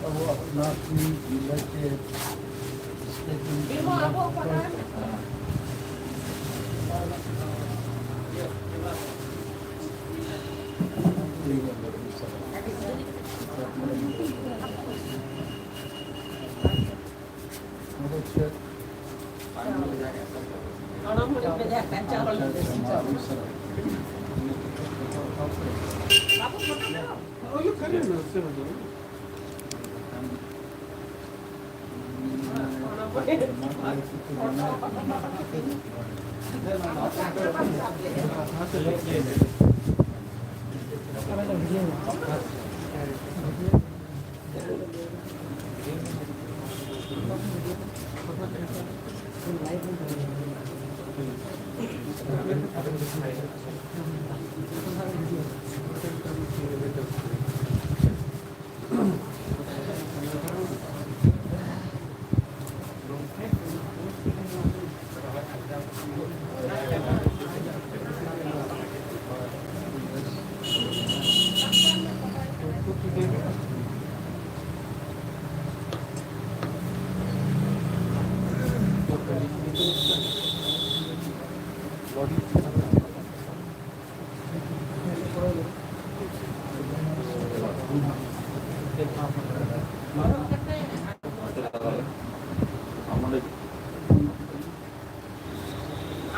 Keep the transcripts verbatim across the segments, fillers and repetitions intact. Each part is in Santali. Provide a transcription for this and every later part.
ᱟᱵᱚᱣᱟᱜ ᱚᱱᱟ ᱠᱚ ᱵᱤᱞᱟᱹᱛᱤ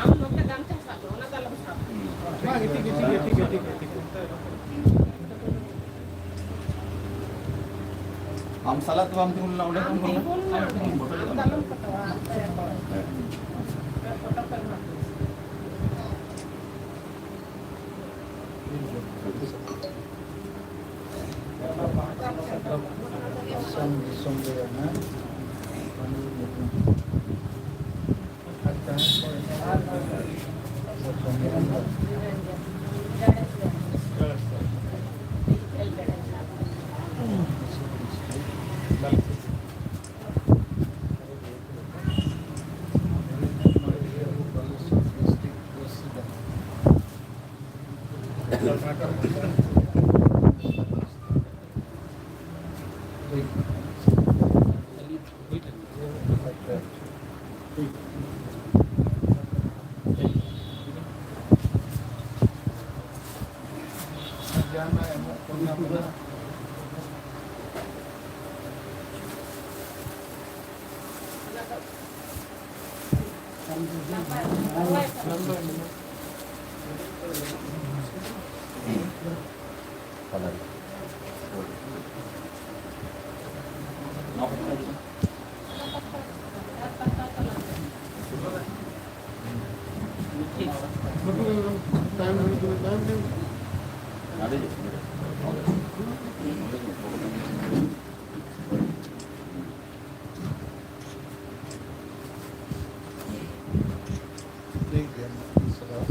ᱟᱢ ᱱᱚᱛᱮ ᱜᱟᱢᱪᱷᱟ ᱥᱟᱵ ᱢᱮ, ᱚᱱᱟ ᱫᱚ ᱟᱞᱚᱢ ᱥᱟᱵ᱾ ᱵᱟᱝ, ᱴᱷᱤᱠ ᱜᱮᱭᱟ, ᱴᱷᱤᱠ ᱜᱮᱭᱟ, ᱴᱷᱤᱠ ᱜᱮᱭᱟ, ᱴᱷᱤᱠ ᱜᱮᱭᱟ᱾ ᱟᱢ ᱥᱟᱞᱟᱜ ᱫᱚ ᱵᱟᱢ ᱛᱤᱸᱜᱩ ᱞᱮᱱᱟ, ᱚᱸᱰᱮ ᱟᱢ ᱠᱷᱚᱱ ᱵᱚᱞᱚ ᱛᱤᱸᱜᱩᱱ ᱢᱮ, ᱟᱢ ᱫᱚ ᱟᱞᱚᱢ ᱠᱟᱴᱟᱣᱟ, ᱟᱢ ᱫᱚ ᱦᱮᱸ᱾ ᱯᱷᱳᱴᱳ ᱠᱚ ᱮᱢᱟ ᱠᱚ᱾ ᱫᱤᱥᱚᱢ, ᱫᱤᱥᱚᱢ ᱨᱮ ᱚᱱᱟ ᱴᱷᱤᱠ ᱜᱮᱭᱟ, ᱢᱟ, ᱥᱟᱨᱦᱟᱣ᱾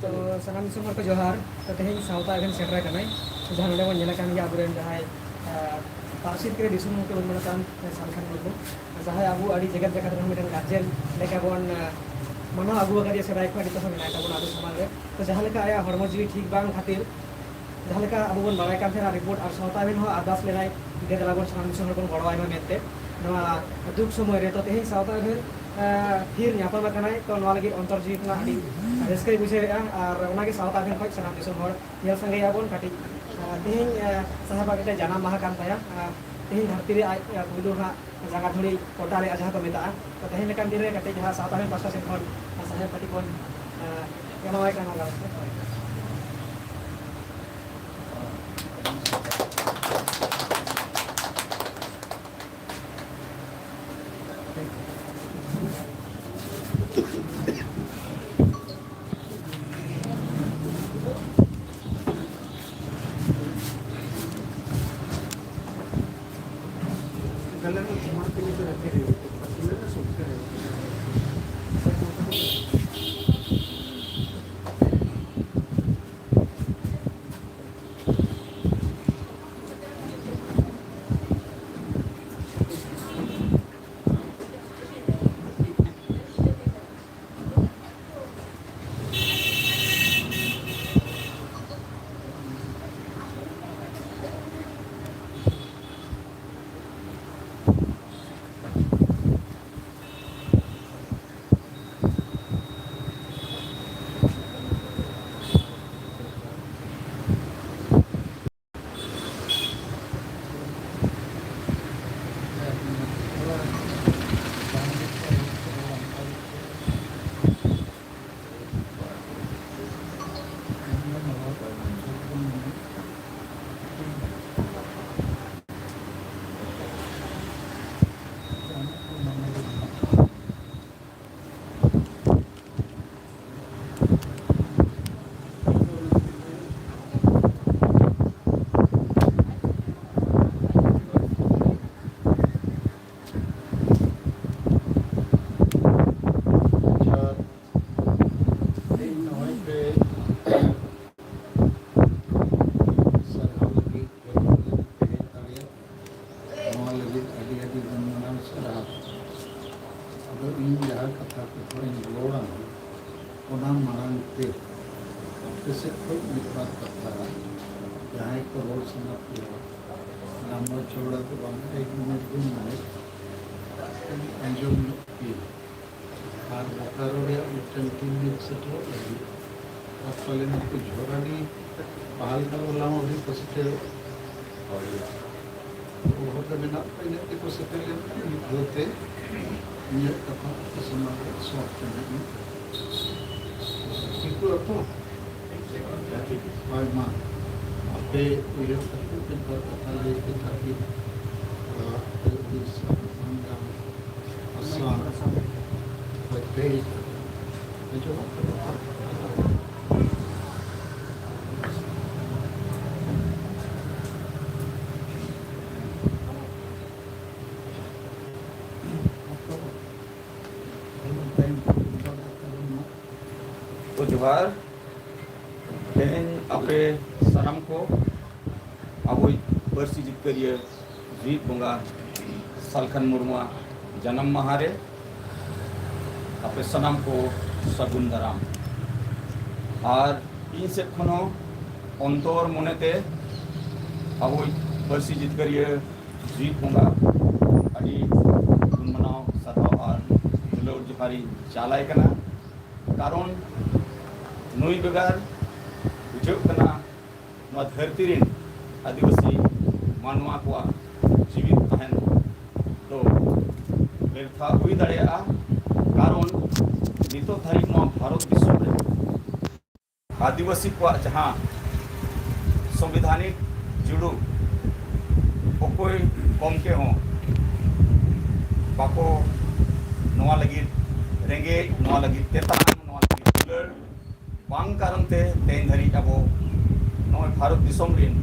ᱛᱚ, ᱥᱟᱱᱟᱢ ᱫᱤᱥᱚᱢ ᱦᱚᱲ ᱠᱚ ᱡᱚᱦᱟᱨ᱾ ᱛᱚ, ᱛᱮᱦᱮᱧ ᱥᱟᱶᱛᱟ event ᱥᱮᱴᱮᱨ ᱟᱠᱟᱱᱟᱭ᱾ ᱛᱚ, ᱡᱟᱦᱟᱸ ᱱᱚᱰᱮ ᱵᱚᱱ ᱧᱮᱞ ᱟᱠᱟᱱ ᱜᱮᱭᱟ, ᱟᱵᱚᱨᱮᱱ ᱡᱟᱦᱟᱸᱭ, ᱟᱸ, ᱯᱟᱹᱨᱥᱤ ᱛᱮ ᱫᱤᱥᱚᱢ ᱜᱚᱢᱠᱮ ᱵᱚᱱ ᱢᱮᱱ ᱠᱟᱱ ᱥᱟᱞᱠᱷᱟᱱ ᱢᱩᱨᱢᱩ, ᱡᱟᱦᱟᱸᱭ ᱟᱵᱚ ᱟᱹᱰᱤ ᱡᱮᱜᱮᱛ ᱡᱟᱠᱟᱛ ᱨᱮᱦᱚᱸ ᱢᱤᱫᱴᱮᱱ guardian ᱞᱮᱠᱟ ᱵᱚᱱ, ᱟᱸ, ᱢᱟᱱᱟᱣ ᱟᱹᱜᱩ ᱟᱠᱟᱫᱮᱭᱟ ᱥᱮᱫᱟᱭ ᱠᱷᱚᱱ, ᱱᱤᱛᱚᱜ ᱦᱚᱸ ᱢᱮᱱᱟᱭ ᱛᱟᱵᱚᱱᱟ ᱟᱵᱚ ᱥᱚᱢᱟᱡᱽ ᱨᱮ᱾ ᱛᱚ, ᱡᱟᱦᱟᱸ ᱞᱮᱠᱟ ᱟᱭᱟᱜ ᱦᱚᱲᱢᱚ ᱡᱤᱣᱤ ᱴᱷᱤᱠ ᱵᱟᱝ ᱠᱷᱟᱹᱛᱤᱨ ᱡᱟᱦᱟᱸ ᱞᱮᱠᱟ ᱟᱵᱚ ᱵᱚᱱ ᱵᱟᱲᱟᱭ ᱠᱟᱱ ᱛᱟᱦᱮᱱᱟ ᱨᱤᱯᱳᱨᱴ, ᱟᱨ ᱥᱟᱶᱛᱟ ᱮᱵᱷᱮᱱ ᱦᱚᱸ ᱟᱨᱫᱟᱥ ᱞᱮᱫᱟᱭ, ᱫᱮ ᱫᱮᱞᱟ ᱵᱚᱱ ᱥᱟᱱᱟᱢ ᱫᱤᱥᱚᱢ ᱦᱚᱲ ᱵᱚᱱ ᱜᱚᱲᱚ ᱟᱭ ᱢᱟ ᱢᱮᱱᱛᱮ᱾ ᱱᱚᱣᱟ ᱫᱩᱠ ᱥᱚᱢᱚᱭ ᱨᱮ ᱛᱚ ᱛᱮᱦᱮᱧ ᱥᱟᱶᱛᱟ ᱮᱵᱷᱮᱱ, ᱮ, ᱛᱷᱤᱨ ᱧᱟᱯᱟᱢ ᱟᱠᱟᱱᱟᱭ, ᱛᱚ ᱱᱚᱣᱟ ᱞᱟᱹᱜᱤᱫ ᱚᱱᱛᱚᱨ ᱡᱤᱣᱤ ᱠᱷᱚᱱᱟᱜ ᱟᱹᱰᱤ ᱨᱟᱹᱥᱠᱟᱹᱭ ᱵᱩᱡᱷᱟᱹᱣᱮᱫᱼᱟ᱾ ᱟᱨ ᱚᱱᱟᱜᱮ ᱥᱟᱶᱛᱟ ᱮᱵᱷᱮᱱ ᱠᱷᱚᱱ ᱥᱟᱱᱟᱢ ᱫᱤᱥᱚᱢ ᱦᱚᱲ ᱧᱮᱞ ᱥᱟᱸᱜᱮᱭᱟᱵᱚᱱ ᱠᱟᱹᱴᱤᱡ᱾ ᱮ, ᱛᱮᱦᱮᱧ, ᱮ, ᱥᱟᱦᱮᱵᱟᱜ ᱢᱤᱫᱴᱮᱱ ᱡᱟᱱᱟᱢ ᱢᱟᱦᱟ ᱠᱟᱱ ᱛᱟᱭᱟ᱾ ᱮ, ᱛᱮᱦᱮᱧ ᱫᱷᱟᱹᱨᱛᱤ ᱨᱮ ᱟᱡ, ᱮ, ᱯᱩᱭᱞᱩ ᱦᱟᱸᱜ ᱡᱟᱸᱜᱟ ᱫᱷᱩᱲᱤ ᱠᱚᱴᱟ ᱞᱮᱫᱼᱟ, ᱡᱟᱦᱟᱸ ᱠᱚ ᱢᱮᱛᱟᱜᱼᱟ᱾ ᱛᱚ ᱛᱮᱦᱮᱧ ᱞᱮᱠᱟᱱ ᱫᱤᱱ ᱨᱮ ᱠᱟᱹᱴᱤᱡ ᱡᱟᱦᱟᱸ ᱥᱟᱶᱛᱟ ᱮᱵᱷᱮᱱ ᱯᱟᱥᱴᱟ ᱥᱮᱫ ᱠᱷᱚᱱ, ᱮ, ᱥᱟᱦᱮᱵ ᱠᱟᱹᱴᱤᱡ ᱵᱚᱱ, ᱮ, ᱮᱢᱟᱣᱟᱭ ᱠᱟᱱᱟ ᱜᱟᱞᱚᱪ ᱨᱮ᱾ ᱱᱚᱣᱟ ᱞᱟᱹᱜᱤᱫ ᱟᱹᱰᱤ ᱟᱹᱰᱤ ᱜᱩᱱ ᱢᱟᱱᱟᱣ ᱥᱟᱨᱦᱟᱣ᱾ ᱟᱫᱚ ᱤᱧ ᱡᱟᱦᱟᱸ ᱠᱟᱛᱷᱟ ᱠᱚ ᱛᱷᱚᱲᱟᱧ ᱨᱚᱲᱟ, ᱚᱱᱟ ᱢᱟᱲᱟᱝ ᱛᱮ ᱟᱯᱮ ᱥᱮᱫ ᱠᱷᱚᱱ ᱢᱤᱫ ᱵᱟᱨ ᱠᱟᱛᱷᱟ ᱡᱟᱦᱟᱸᱭ ᱠᱚ ᱨᱚᱲ ᱥᱟᱱᱟ ᱯᱮᱭᱟ, ᱞᱟᱢᱵᱟ ᱪᱚᱣᱲᱟ ᱫᱚ ᱵᱟᱝ, ᱮᱠ ᱢᱤᱱᱤᱴ, ᱫᱩ ᱢᱤᱱᱤᱴ ᱟᱸᱡᱚᱢ ᱧᱚᱜ ᱯᱮ᱾ ᱟᱨ ᱵᱳᱠᱟᱨᱳ ᱨᱮᱭᱟᱜ ᱢᱤᱫᱴᱟᱝ ᱴᱤᱢ ᱱᱤᱛ ᱥᱮᱴᱮᱨᱚᱜ ᱞᱟᱹᱜᱤᱫ, ᱟᱨ ᱯᱟᱞᱮᱱ ᱩᱱᱠᱩ ᱡᱷᱚᱨᱟᱱᱤ ᱯᱟᱦᱟᱞᱜᱟᱢ ᱵᱟᱞᱟ ᱦᱚᱸ ᱟᱹᱣᱨᱤ ᱠᱚ ᱥᱮᱴᱮᱨᱚᱜ᱾ ᱦᱚᱨ ᱨᱮ ᱢᱮᱱᱟᱜ ᱠᱚᱣᱟ, ᱤᱱᱟᱹᱜ ᱛᱮᱠᱚ ᱥᱮᱴᱮᱨ ᱞᱮᱱᱠᱷᱟᱱ ᱢᱤᱫ ᱫᱷᱟᱣ ᱛᱮ ᱤᱧᱟᱹᱜ ᱠᱟᱛᱷᱟ ᱟᱯᱮ ᱥᱟᱢᱟᱝ ᱨᱮ ᱥᱚᱢᱟᱯᱛᱚ ᱧᱚᱜ ᱤᱧ ᱴᱷᱤᱠᱚᱜᱼᱟ ᱛᱚ? ᱦᱳᱭ, ᱢᱟ, ᱟᱯᱮ ᱩᱭᱦᱟᱹᱨ ᱠᱟᱛᱮ ᱢᱤᱫ ᱵᱟᱨ ᱠᱟᱛᱷᱟ ᱞᱟᱹᱭ ᱯᱮ, ᱛᱟᱠᱤ, ᱟᱯᱮ ᱩᱲᱤᱥᱥᱟ, ᱟᱥᱟᱢ, ᱟᱥᱟᱢ, ᱦᱳᱭ, ᱯᱮ ᱟᱸᱡᱚᱢᱚᱜ ᱠᱟᱱᱟ᱾ ᱛᱚ, ᱡᱚᱦᱟᱨ᱾ ᱛᱮᱦᱮᱧ ᱟᱯᱮ ᱥᱟᱱᱟᱢ ᱠᱚ ᱟᱵᱚᱭᱤᱡ ᱯᱟᱹᱨᱥᱤ ᱡᱤᱛᱠᱟᱹᱨᱤᱭᱟᱹ ᱡᱤᱣᱤᱫ ᱵᱚᱸᱜᱟ ᱥᱟᱞᱠᱷᱟᱱ ᱢᱩᱨᱢᱩᱣᱟᱜ ᱡᱟᱱᱟᱢ ᱢᱟᱦᱟ ᱨᱮ ᱟᱯᱮ ᱥᱟᱱᱟᱢ ᱠᱚ ᱥᱟᱹᱜᱩᱱ ᱫᱟᱨᱟᱢ᱾ ᱟᱨ ᱤᱧ ᱥᱮᱫ ᱠᱷᱚᱱ ᱦᱚᱸ ᱚᱱᱛᱚᱨ ᱢᱚᱱᱮᱛᱮ ᱟᱵᱚᱭᱤᱡ ᱯᱟᱹᱨᱥᱤ ᱡᱤᱛᱠᱟᱹᱨᱤᱭᱟᱹ ᱡᱤᱣᱤᱫ ᱵᱚᱸᱜᱟ ᱟᱹᱰᱤ ᱜᱩᱱ ᱢᱟᱱᱟᱣ ᱥᱟᱨᱦᱟᱣ ᱟᱨ ᱫᱩᱞᱟᱹᱲ ᱡᱚᱦᱟᱨᱤᱧ ᱪᱟᱞᱟᱭ ᱠᱟᱱᱟ᱾ ᱠᱟᱨᱚᱱ ᱱᱩᱭ ᱵᱮᱜᱟᱨ ᱵᱩᱡᱷᱟᱹᱜ ᱠᱟᱱᱟ ᱱᱚᱣᱟ ᱫᱷᱟᱹᱨᱛᱤ ᱨᱮᱱ ᱟᱹᱫᱤᱵᱟᱹᱥᱤ ᱢᱟᱱᱣᱟ ᱠᱚᱣᱟᱜ ᱡᱤᱣᱤᱫ ᱛᱟᱦᱮᱱ ᱫᱚ ᱵᱮᱨᱛᱷᱟ ᱦᱩᱭ ᱫᱟᱲᱮᱭᱟᱜᱼᱟ᱾ ᱠᱟᱨᱚᱱ ᱱᱤᱛᱚᱜ ᱫᱷᱟᱹᱨᱤᱡ ᱱᱚᱣᱟ ᱵᱷᱟᱨᱚᱛ ᱫᱤᱥᱚᱢ ᱨᱮ ᱟᱹᱫᱤᱵᱟᱹᱥᱤ ᱠᱚᱣᱟᱜ ᱡᱟᱦᱟᱸ ᱥᱚᱝᱵᱤᱫᱷᱟᱱᱤᱠ ᱡᱩᱲᱩ, ᱚᱠᱚᱭ ᱜᱚᱢᱠᱮ ᱦᱚᱸ ᱵᱟᱠᱚ, ᱱᱚᱣᱟ ᱞᱟᱹᱜᱤᱫ ᱨᱮᱸᱜᱮᱡ, ᱱᱚᱣᱟ ᱞᱟᱹᱜᱤᱫ ᱛᱮᱛᱟᱝ, ᱱᱚᱣᱟ ᱞᱟᱹᱜᱤᱫ ᱫᱩᱞᱟᱹᱲ ᱵᱟᱝ ᱠᱟᱨᱚᱱ ᱛᱮ ᱛᱮᱦᱮᱧ ᱫᱷᱟᱹᱨᱤᱡ ᱟᱵᱚ ᱱᱚᱜᱼᱚᱭ ᱵᱷᱟᱨᱚᱛ ᱫᱤᱥᱚᱢ ᱨᱮᱱ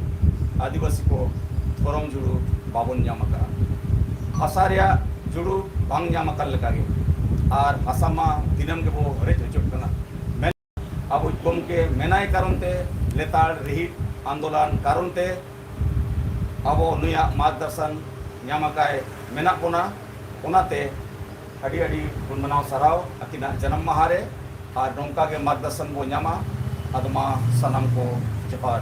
ᱟᱹᱫᱤᱵᱟᱹᱥᱤ ᱠᱚ ᱫᱷᱚᱨᱚᱢ ᱡᱩᱲᱩ ᱵᱟᱵᱚᱱ ᱧᱟᱢ ᱟᱠᱟᱫᱼᱟ᱾ ᱦᱟᱥᱟ ᱨᱮᱭᱟᱜ ᱡᱩᱲᱩ ᱵᱟᱝ ᱧᱟᱢ ᱟᱠᱟᱱ ᱞᱮᱠᱟᱜᱮ, ᱟᱨ ᱦᱟᱥᱟ ᱢᱟ ᱫᱤᱱᱟᱹᱢ ᱜᱮᱵᱚ ᱨᱮᱡ ᱦᱚᱪᱚᱜ ᱠᱟᱱᱟ᱾ ᱟᱵᱚ ᱜᱚᱢᱠᱮ ᱢᱮᱱᱟᱭ ᱠᱟᱨᱚᱱ ᱛᱮ, ᱞᱮᱛᱟᱲ ᱨᱤᱦᱤᱴ ᱟᱱᱫᱳᱞᱚᱱ ᱠᱟᱨᱚᱱ ᱛᱮ ᱟᱵᱚ ᱱᱩᱭᱟᱜ ᱢᱟᱨᱜᱚᱫᱚᱨᱥᱚᱱ ᱧᱟᱢ ᱟᱠᱟᱭ ᱢᱮᱱᱟᱜ ᱵᱚᱱᱟ᱾ ᱚᱱᱟᱛᱮ ᱟᱹᱰᱤ ᱟᱹᱰᱤ ᱜᱩᱱ ᱢᱟᱱᱟᱣ ᱥᱟᱨᱦᱟᱣ ᱟᱹᱠᱤᱱᱟᱜ ᱡᱟᱱᱟᱢ ᱢᱟᱦᱟ ᱨᱮ, ᱟᱨ ᱱᱚᱝᱠᱟ ᱜᱮ ᱢᱟᱨᱜᱚᱫᱚᱨᱥᱚᱱ ᱵᱚ ᱧᱟᱢᱟ᱾ ᱟᱫᱚ ᱢᱟ ᱥᱟᱱᱟᱢ ᱠᱚ ᱡᱚᱦᱟᱨ᱾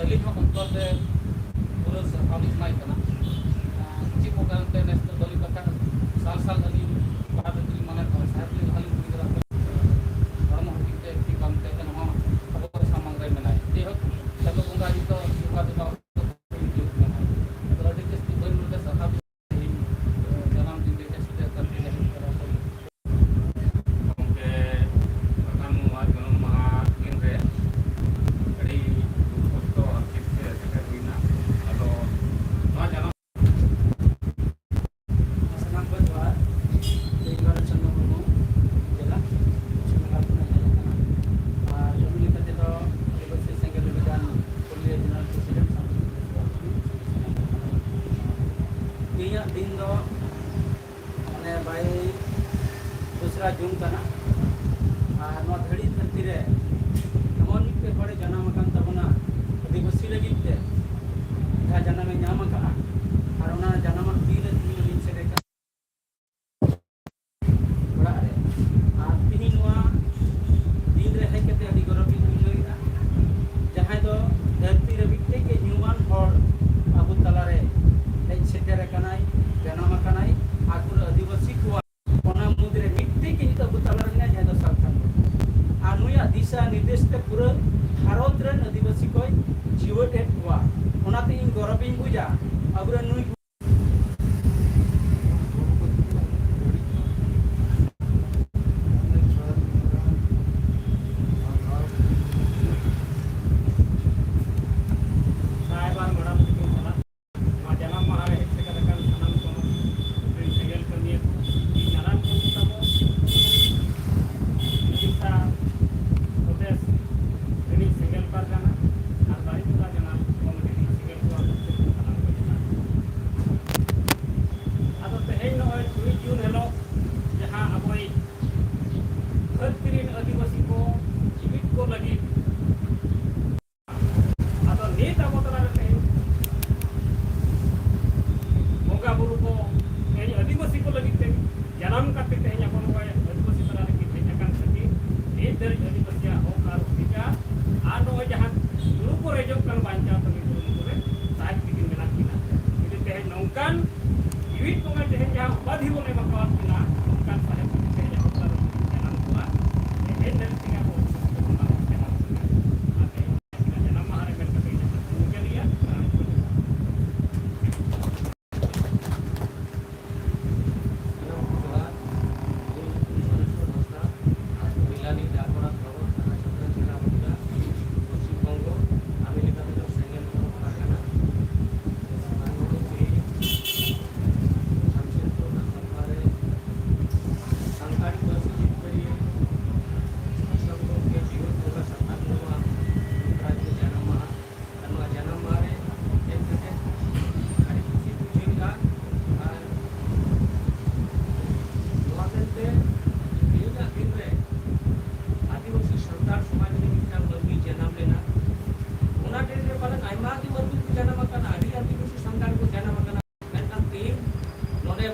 ᱟᱹᱞᱤᱧ ᱦᱚᱸ ᱚᱱᱛᱚᱨ ᱨᱮ ᱯᱩᱨᱟᱹ ᱥᱟᱨᱦᱟᱣ ᱞᱤᱧ ᱮᱢᱟᱭ ᱠᱟᱱᱟ᱾ ᱪᱮᱫ ᱠᱚ ᱠᱟᱨᱚᱱ ᱛᱮ ᱱᱮᱥ ᱫᱚ ᱵᱟᱹᱞᱤ ᱯᱟᱛᱟ ᱥᱟᱞ ᱥᱟᱞ ᱟᱹᱞᱤᱧ ᱵᱟᱦᱟ ᱵᱤᱛᱨᱤ ᱢᱟᱱᱮ ᱠᱚ ᱥᱟᱦᱮᱵᱽ ᱞᱤᱧ ᱦᱟᱹᱞᱤ ᱠᱩᱲᱤ ᱜᱤᱫᱽᱨᱟᱹ ᱠᱚ ᱦᱚᱲᱢᱚ ᱦᱟᱹᱴᱤᱧ ᱛᱮ ᱮᱠᱴᱤ ᱵᱟᱝ ᱛᱮ ᱮᱱᱦᱚᱸ ᱟᱵᱚ ᱥᱟᱢᱟᱝ ᱨᱮ ᱢᱮᱱᱟᱭ᱾ ᱡᱟᱭᱦᱳᱠ, ᱪᱟᱸᱫᱳ ᱵᱚᱸᱜᱟ ᱡᱚᱛᱚ ᱱᱚᱝᱠᱟ ᱫᱚ ᱵᱟᱝ ᱦᱤᱡᱩᱜ ᱠᱟᱱᱟ᱾ ᱟᱫᱚ ᱟᱹᱰᱤ ᱡᱟᱹᱥᱛᱤ ᱵᱟᱹᱧ ᱨᱚᱲ ᱮᱫᱟ, ᱥᱟᱨᱦᱟᱣ ᱛᱮᱦᱮᱧ ᱡᱟᱱᱟᱢ ᱫᱤᱱ ᱨᱮ ᱡᱟᱹᱥᱛᱤ ᱠᱟᱨᱛᱮ ᱡᱟᱦᱮᱨ ᱠᱚᱨᱮ ᱦᱚᱸ ᱜᱚᱢᱠᱮ ᱵᱟᱠᱷᱟᱱ ᱱᱚᱣᱟ ᱡᱚᱱᱚᱢ ᱢᱟᱦᱟ ᱫᱤᱱ ᱨᱮ ᱟᱹᱰᱤ ᱫᱩᱠ ᱠᱚᱥᱴᱚ ᱦᱟᱨᱠᱮᱛ ᱛᱮ ᱥᱮᱴᱮᱨ ᱦᱩᱭᱱᱟ᱾ ᱟᱫᱚ ᱱᱚᱣᱟ ᱡᱟᱱᱟᱢ ᱥᱟᱱᱟᱢ ᱠᱚ ᱡᱚᱦᱟᱨ᱾ ᱤᱧ ᱵᱷᱟᱨᱚᱛ ᱪᱚᱸᱫᱽᱨᱚ ᱢᱩᱨᱢᱩ, ᱡᱮᱞᱟ ᱯᱚᱪᱷᱤᱢ ᱵᱟᱝᱜᱟᱞ ᱠᱷᱚᱱᱟᱜ ᱦᱮᱡ ᱟᱠᱟᱱᱟ᱾ ᱟᱨ ᱠᱟᱹᱢᱤ ᱞᱮᱠᱟ ᱛᱮᱫᱚ ᱟᱹᱫᱤᱵᱟᱹᱥᱤ ᱥᱮᱸᱜᱮᱞ ᱚᱵᱷᱤᱡᱟᱱ ᱯᱩᱨᱩᱞᱤᱭᱟᱹ ᱡᱮᱱᱟᱨᱮᱞ ᱯᱨᱮᱥᱤᱰᱮᱱᱴ ᱥᱟᱶᱛᱮ ᱛᱮᱦᱮᱧᱟᱜ ᱫᱤᱱ ᱫᱚ ᱢᱟᱱᱮ ᱵᱟᱭ ᱫᱚᱥᱨᱟ ᱡᱩᱱ ᱠᱟᱱᱟ᱾ ᱟᱨ ᱱᱚᱣᱟ ᱫᱷᱟᱹᱲᱤ ᱫᱷᱟᱹᱨᱛᱤ ᱨᱮ ᱮᱢᱚᱱ ᱢᱤᱫᱴᱮᱱ ᱦᱚᱲᱮ ᱡᱟᱱᱟᱢ ᱟᱠᱟᱱ ᱛᱟᱵᱚᱱᱟ ᱟᱹᱫᱤᱵᱟᱹᱥᱤ ᱞᱟᱹᱜᱤᱫ ᱛᱮ, ᱡᱟᱦᱟᱸ ᱡᱟᱱᱟᱢᱮ ᱧᱟᱢ ᱟᱠᱟᱫᱼᱟ, ᱟᱨ ᱚᱱᱟ ᱡᱟᱱᱟᱢᱟᱜ ᱫᱤᱱ ᱨᱮ ᱛᱮᱦᱮᱧ ᱟᱹᱞᱤᱧ ᱥᱮᱴᱮᱨ ᱠᱟᱱᱟ ᱚᱲᱟᱜ ᱨᱮ᱾ ᱟᱨ ᱛᱮᱦᱮᱧ ᱱᱚᱣᱟ ᱫᱤᱱ ᱨᱮ ᱦᱮᱡ ᱠᱟᱛᱮ ᱟᱹᱰᱤ ᱜᱚᱨᱚᱵᱽ ᱤᱧ ᱵᱩᱡᱷᱟᱹᱣᱮᱫᱼᱟ, ᱡᱟᱦᱟᱸᱭ ᱫᱚ ᱫᱷᱟᱹᱨᱛᱤ ᱨᱮ ᱢᱤᱫᱴᱮᱡ ᱜᱮ ᱧᱩᱢᱟᱱ ᱦᱚᱲ ᱟᱵᱚ ᱛᱟᱞᱟᱨᱮ ᱦᱮᱡ ᱥᱮᱴᱮᱨ ᱟᱠᱟᱱᱟᱭ, ᱡᱟᱱᱟᱢ ᱟᱠᱟᱱᱟᱭ, ᱟᱨ ᱯᱩᱨᱟᱹ ᱟᱹᱫᱤᱵᱟᱹᱥᱤ ᱠᱚᱣᱟᱜ ᱚᱱᱟ ᱢᱩᱫᱽᱨᱮ ᱢᱤᱫᱴᱮᱡ ᱜᱮ ᱱᱤᱛᱚᱜ ᱟᱵᱚ ᱛᱟᱞᱟᱨᱮ ᱢᱮᱱᱟᱭᱟ, ᱡᱟᱦᱟᱸᱭ ᱫᱚ ᱥᱟᱞᱠᱷᱟᱱ ᱢᱩᱨᱢᱩ᱾ ᱟᱨ ᱱᱩᱭᱟᱜ ᱫᱤᱥᱟ ᱱᱤᱨᱫᱮᱥ ᱛᱮ ᱯᱩᱨᱟᱹ ᱵᱷᱟᱨᱚᱛ ᱨᱮᱱ ᱟᱹᱫᱤᱵᱟᱹᱥᱤ ᱠᱚᱭ ᱡᱤᱣᱮᱫ ᱮᱫ ᱠᱚᱣᱟ᱾ ᱚᱱᱟᱛᱮ ᱤᱧ ᱜᱚᱨᱚᱵᱤᱧ ᱵᱩᱡᱟ ᱟᱵᱚᱨᱮᱱ ᱱᱩᱭ ᱨᱟᱭᱵᱟᱨ ᱢᱟᱰᱟᱢ ᱛᱟᱹᱠᱤᱱ ᱥᱟᱞᱟᱜ ᱱᱚᱣᱟ ᱡᱟᱱᱟᱢ ᱢᱟᱦᱟ ᱨᱮ ᱦᱮᱡ ᱥᱮᱴᱮᱨ ᱟᱠᱟᱱ ᱥᱟᱱᱟᱢ ᱟᱹᱫᱤᱵᱟᱹᱥᱤᱭᱟᱜ ᱦᱚᱠ ᱟᱨ ᱚᱫᱷᱤᱠᱟᱨ ᱟᱨ ᱱᱚᱜᱼᱚᱭ ᱡᱟᱦᱟᱸ ᱦᱩᱲᱩ ᱠᱚ ᱨᱮᱡᱚᱜ ᱠᱟᱱ ᱵᱟᱧᱪᱟᱣ ᱠᱟᱹᱢᱤ ᱠᱚ ᱩᱱᱠᱩ ᱨᱮ ᱥᱟᱦᱮᱵ ᱛᱤᱠᱤᱱ ᱢᱮᱱᱟᱜ ᱠᱤᱱᱟ᱾ ᱡᱩᱫᱤ ᱛᱮᱦᱮᱧ ᱱᱚᱝᱠᱟᱱ ᱡᱤᱣᱤᱫ ᱵᱚᱸᱜᱟ ᱛᱮᱦᱮᱧ ᱡᱟᱦᱟᱸ ᱩᱯᱟᱫᱷᱤ ᱵᱚᱱ ᱮᱢ ᱟᱠᱟᱣᱟᱫ ᱠᱤᱱᱟ, ᱱᱚᱝᱠᱟᱱ ᱥᱟᱦᱮᱵ ᱡᱩᱫᱤ ᱛᱮᱦᱮᱧ ᱟᱵᱚ ᱵᱟᱵᱚᱱ ᱡᱟᱱᱟᱢ ᱠᱚᱣᱟ, ᱛᱮᱦᱮᱧ ᱫᱷᱟᱹᱨᱤᱡ ᱛᱮᱜᱮ ᱟᱵᱚ ᱩᱱᱠᱩ ᱵᱚᱱ ᱢᱟᱱᱟᱣ ᱪᱟᱞᱟᱣ ᱠᱟᱱᱟ᱾ ᱚᱱᱟᱛᱮ ᱡᱟᱱᱟᱢ ᱢᱟᱦᱟ ᱨᱮ ᱢᱮᱱ ᱠᱟᱛᱮ ᱤᱧ ᱢᱩᱪᱟᱹᱫ ᱮᱫᱟ᱾ ᱡᱚᱦᱟᱨ᱾ ᱤᱧ ᱥᱚᱨᱮᱥᱣᱚᱨ ᱦᱟᱸᱥᱫᱟ, ᱢᱤᱞᱟᱱᱤ ᱰᱟᱠᱚᱲᱟ ᱠᱷᱚᱵᱚᱨ ᱠᱟᱱᱟ, ᱪᱷᱟᱛᱨᱟ ᱡᱮᱞᱟ ᱵᱟᱸᱠᱩᱲᱟ, ᱯᱚᱥᱪᱤᱢ ᱵᱚᱝᱜᱚ᱾ ᱟᱢᱮᱨᱤᱠᱟ ᱛᱮᱫᱚ ᱥᱮᱸᱜᱮᱞ ᱯᱚᱨᱚᱵᱽ ᱯᱟᱲᱟᱜ ᱠᱟᱱᱟ᱾ ᱟᱨ ᱱᱚᱜᱼᱚᱭ ᱛᱮᱦᱮᱧ ᱡᱟᱢᱥᱮᱫᱽᱯᱩᱨ ᱨᱮᱱᱟᱜ ᱠᱟᱛᱷᱟ ᱨᱮ ᱥᱟᱱᱛᱟᱲᱤ ᱯᱟᱹᱨᱥᱤ ᱡᱤᱛᱠᱟᱹᱨᱤᱭᱟᱹ ᱚᱥᱳᱠ ᱜᱚᱢᱠᱮ ᱡᱤᱭᱚᱱ ᱵᱚᱸᱜᱟ ᱥᱟᱛᱟᱢ ᱱᱚᱣᱟ ᱨᱟᱡᱽ ᱡᱟᱱᱟᱢ ᱢᱟᱦᱟ᱾ ᱟᱨ ᱱᱚᱣᱟ ᱡᱟᱱᱟᱢ ᱢᱟᱦᱟ ᱨᱮ ᱦᱮᱡ ᱠᱟᱛᱮ ᱟᱹᱰᱤ ᱠᱩᱥᱤ ᱵᱩᱡᱷᱟᱹᱣᱮᱫᱼᱟ᱾ ᱟᱨ ᱱᱚᱣᱟ ᱢᱮᱱᱛᱮ ᱛᱮᱦᱮᱧᱟᱜ ᱫᱤᱱ ᱨᱮ ᱟᱹᱫᱤᱵᱟᱹᱥᱤ ᱥᱟᱱᱛᱟᱲ ᱥᱚᱢᱟᱡᱽ ᱨᱮ ᱢᱤᱫᱴᱟᱝ ᱢᱟᱹᱱᱢᱤ ᱡᱟᱱᱟᱢ ᱞᱮᱱᱟ᱾ ᱚᱱᱟ ᱫᱤᱱ ᱨᱮ ᱯᱟᱞᱮᱱ ᱟᱭᱢᱟ ᱜᱮ ᱢᱟᱹᱱᱢᱤ ᱠᱚ ᱡᱟᱱᱟᱢ ᱟᱠᱟᱱᱟ, ᱟᱹᱰᱤ ᱟᱹᱫᱤᱵᱟᱹᱥᱤ ᱥᱟᱱᱛᱟᱲ ᱠᱚ ᱡᱟᱱᱟᱢ ᱟᱠᱟᱱᱟ᱾ ᱢᱮᱱᱠᱷᱟᱱ ᱛᱮᱦᱮᱧ ᱱᱚᱰᱮ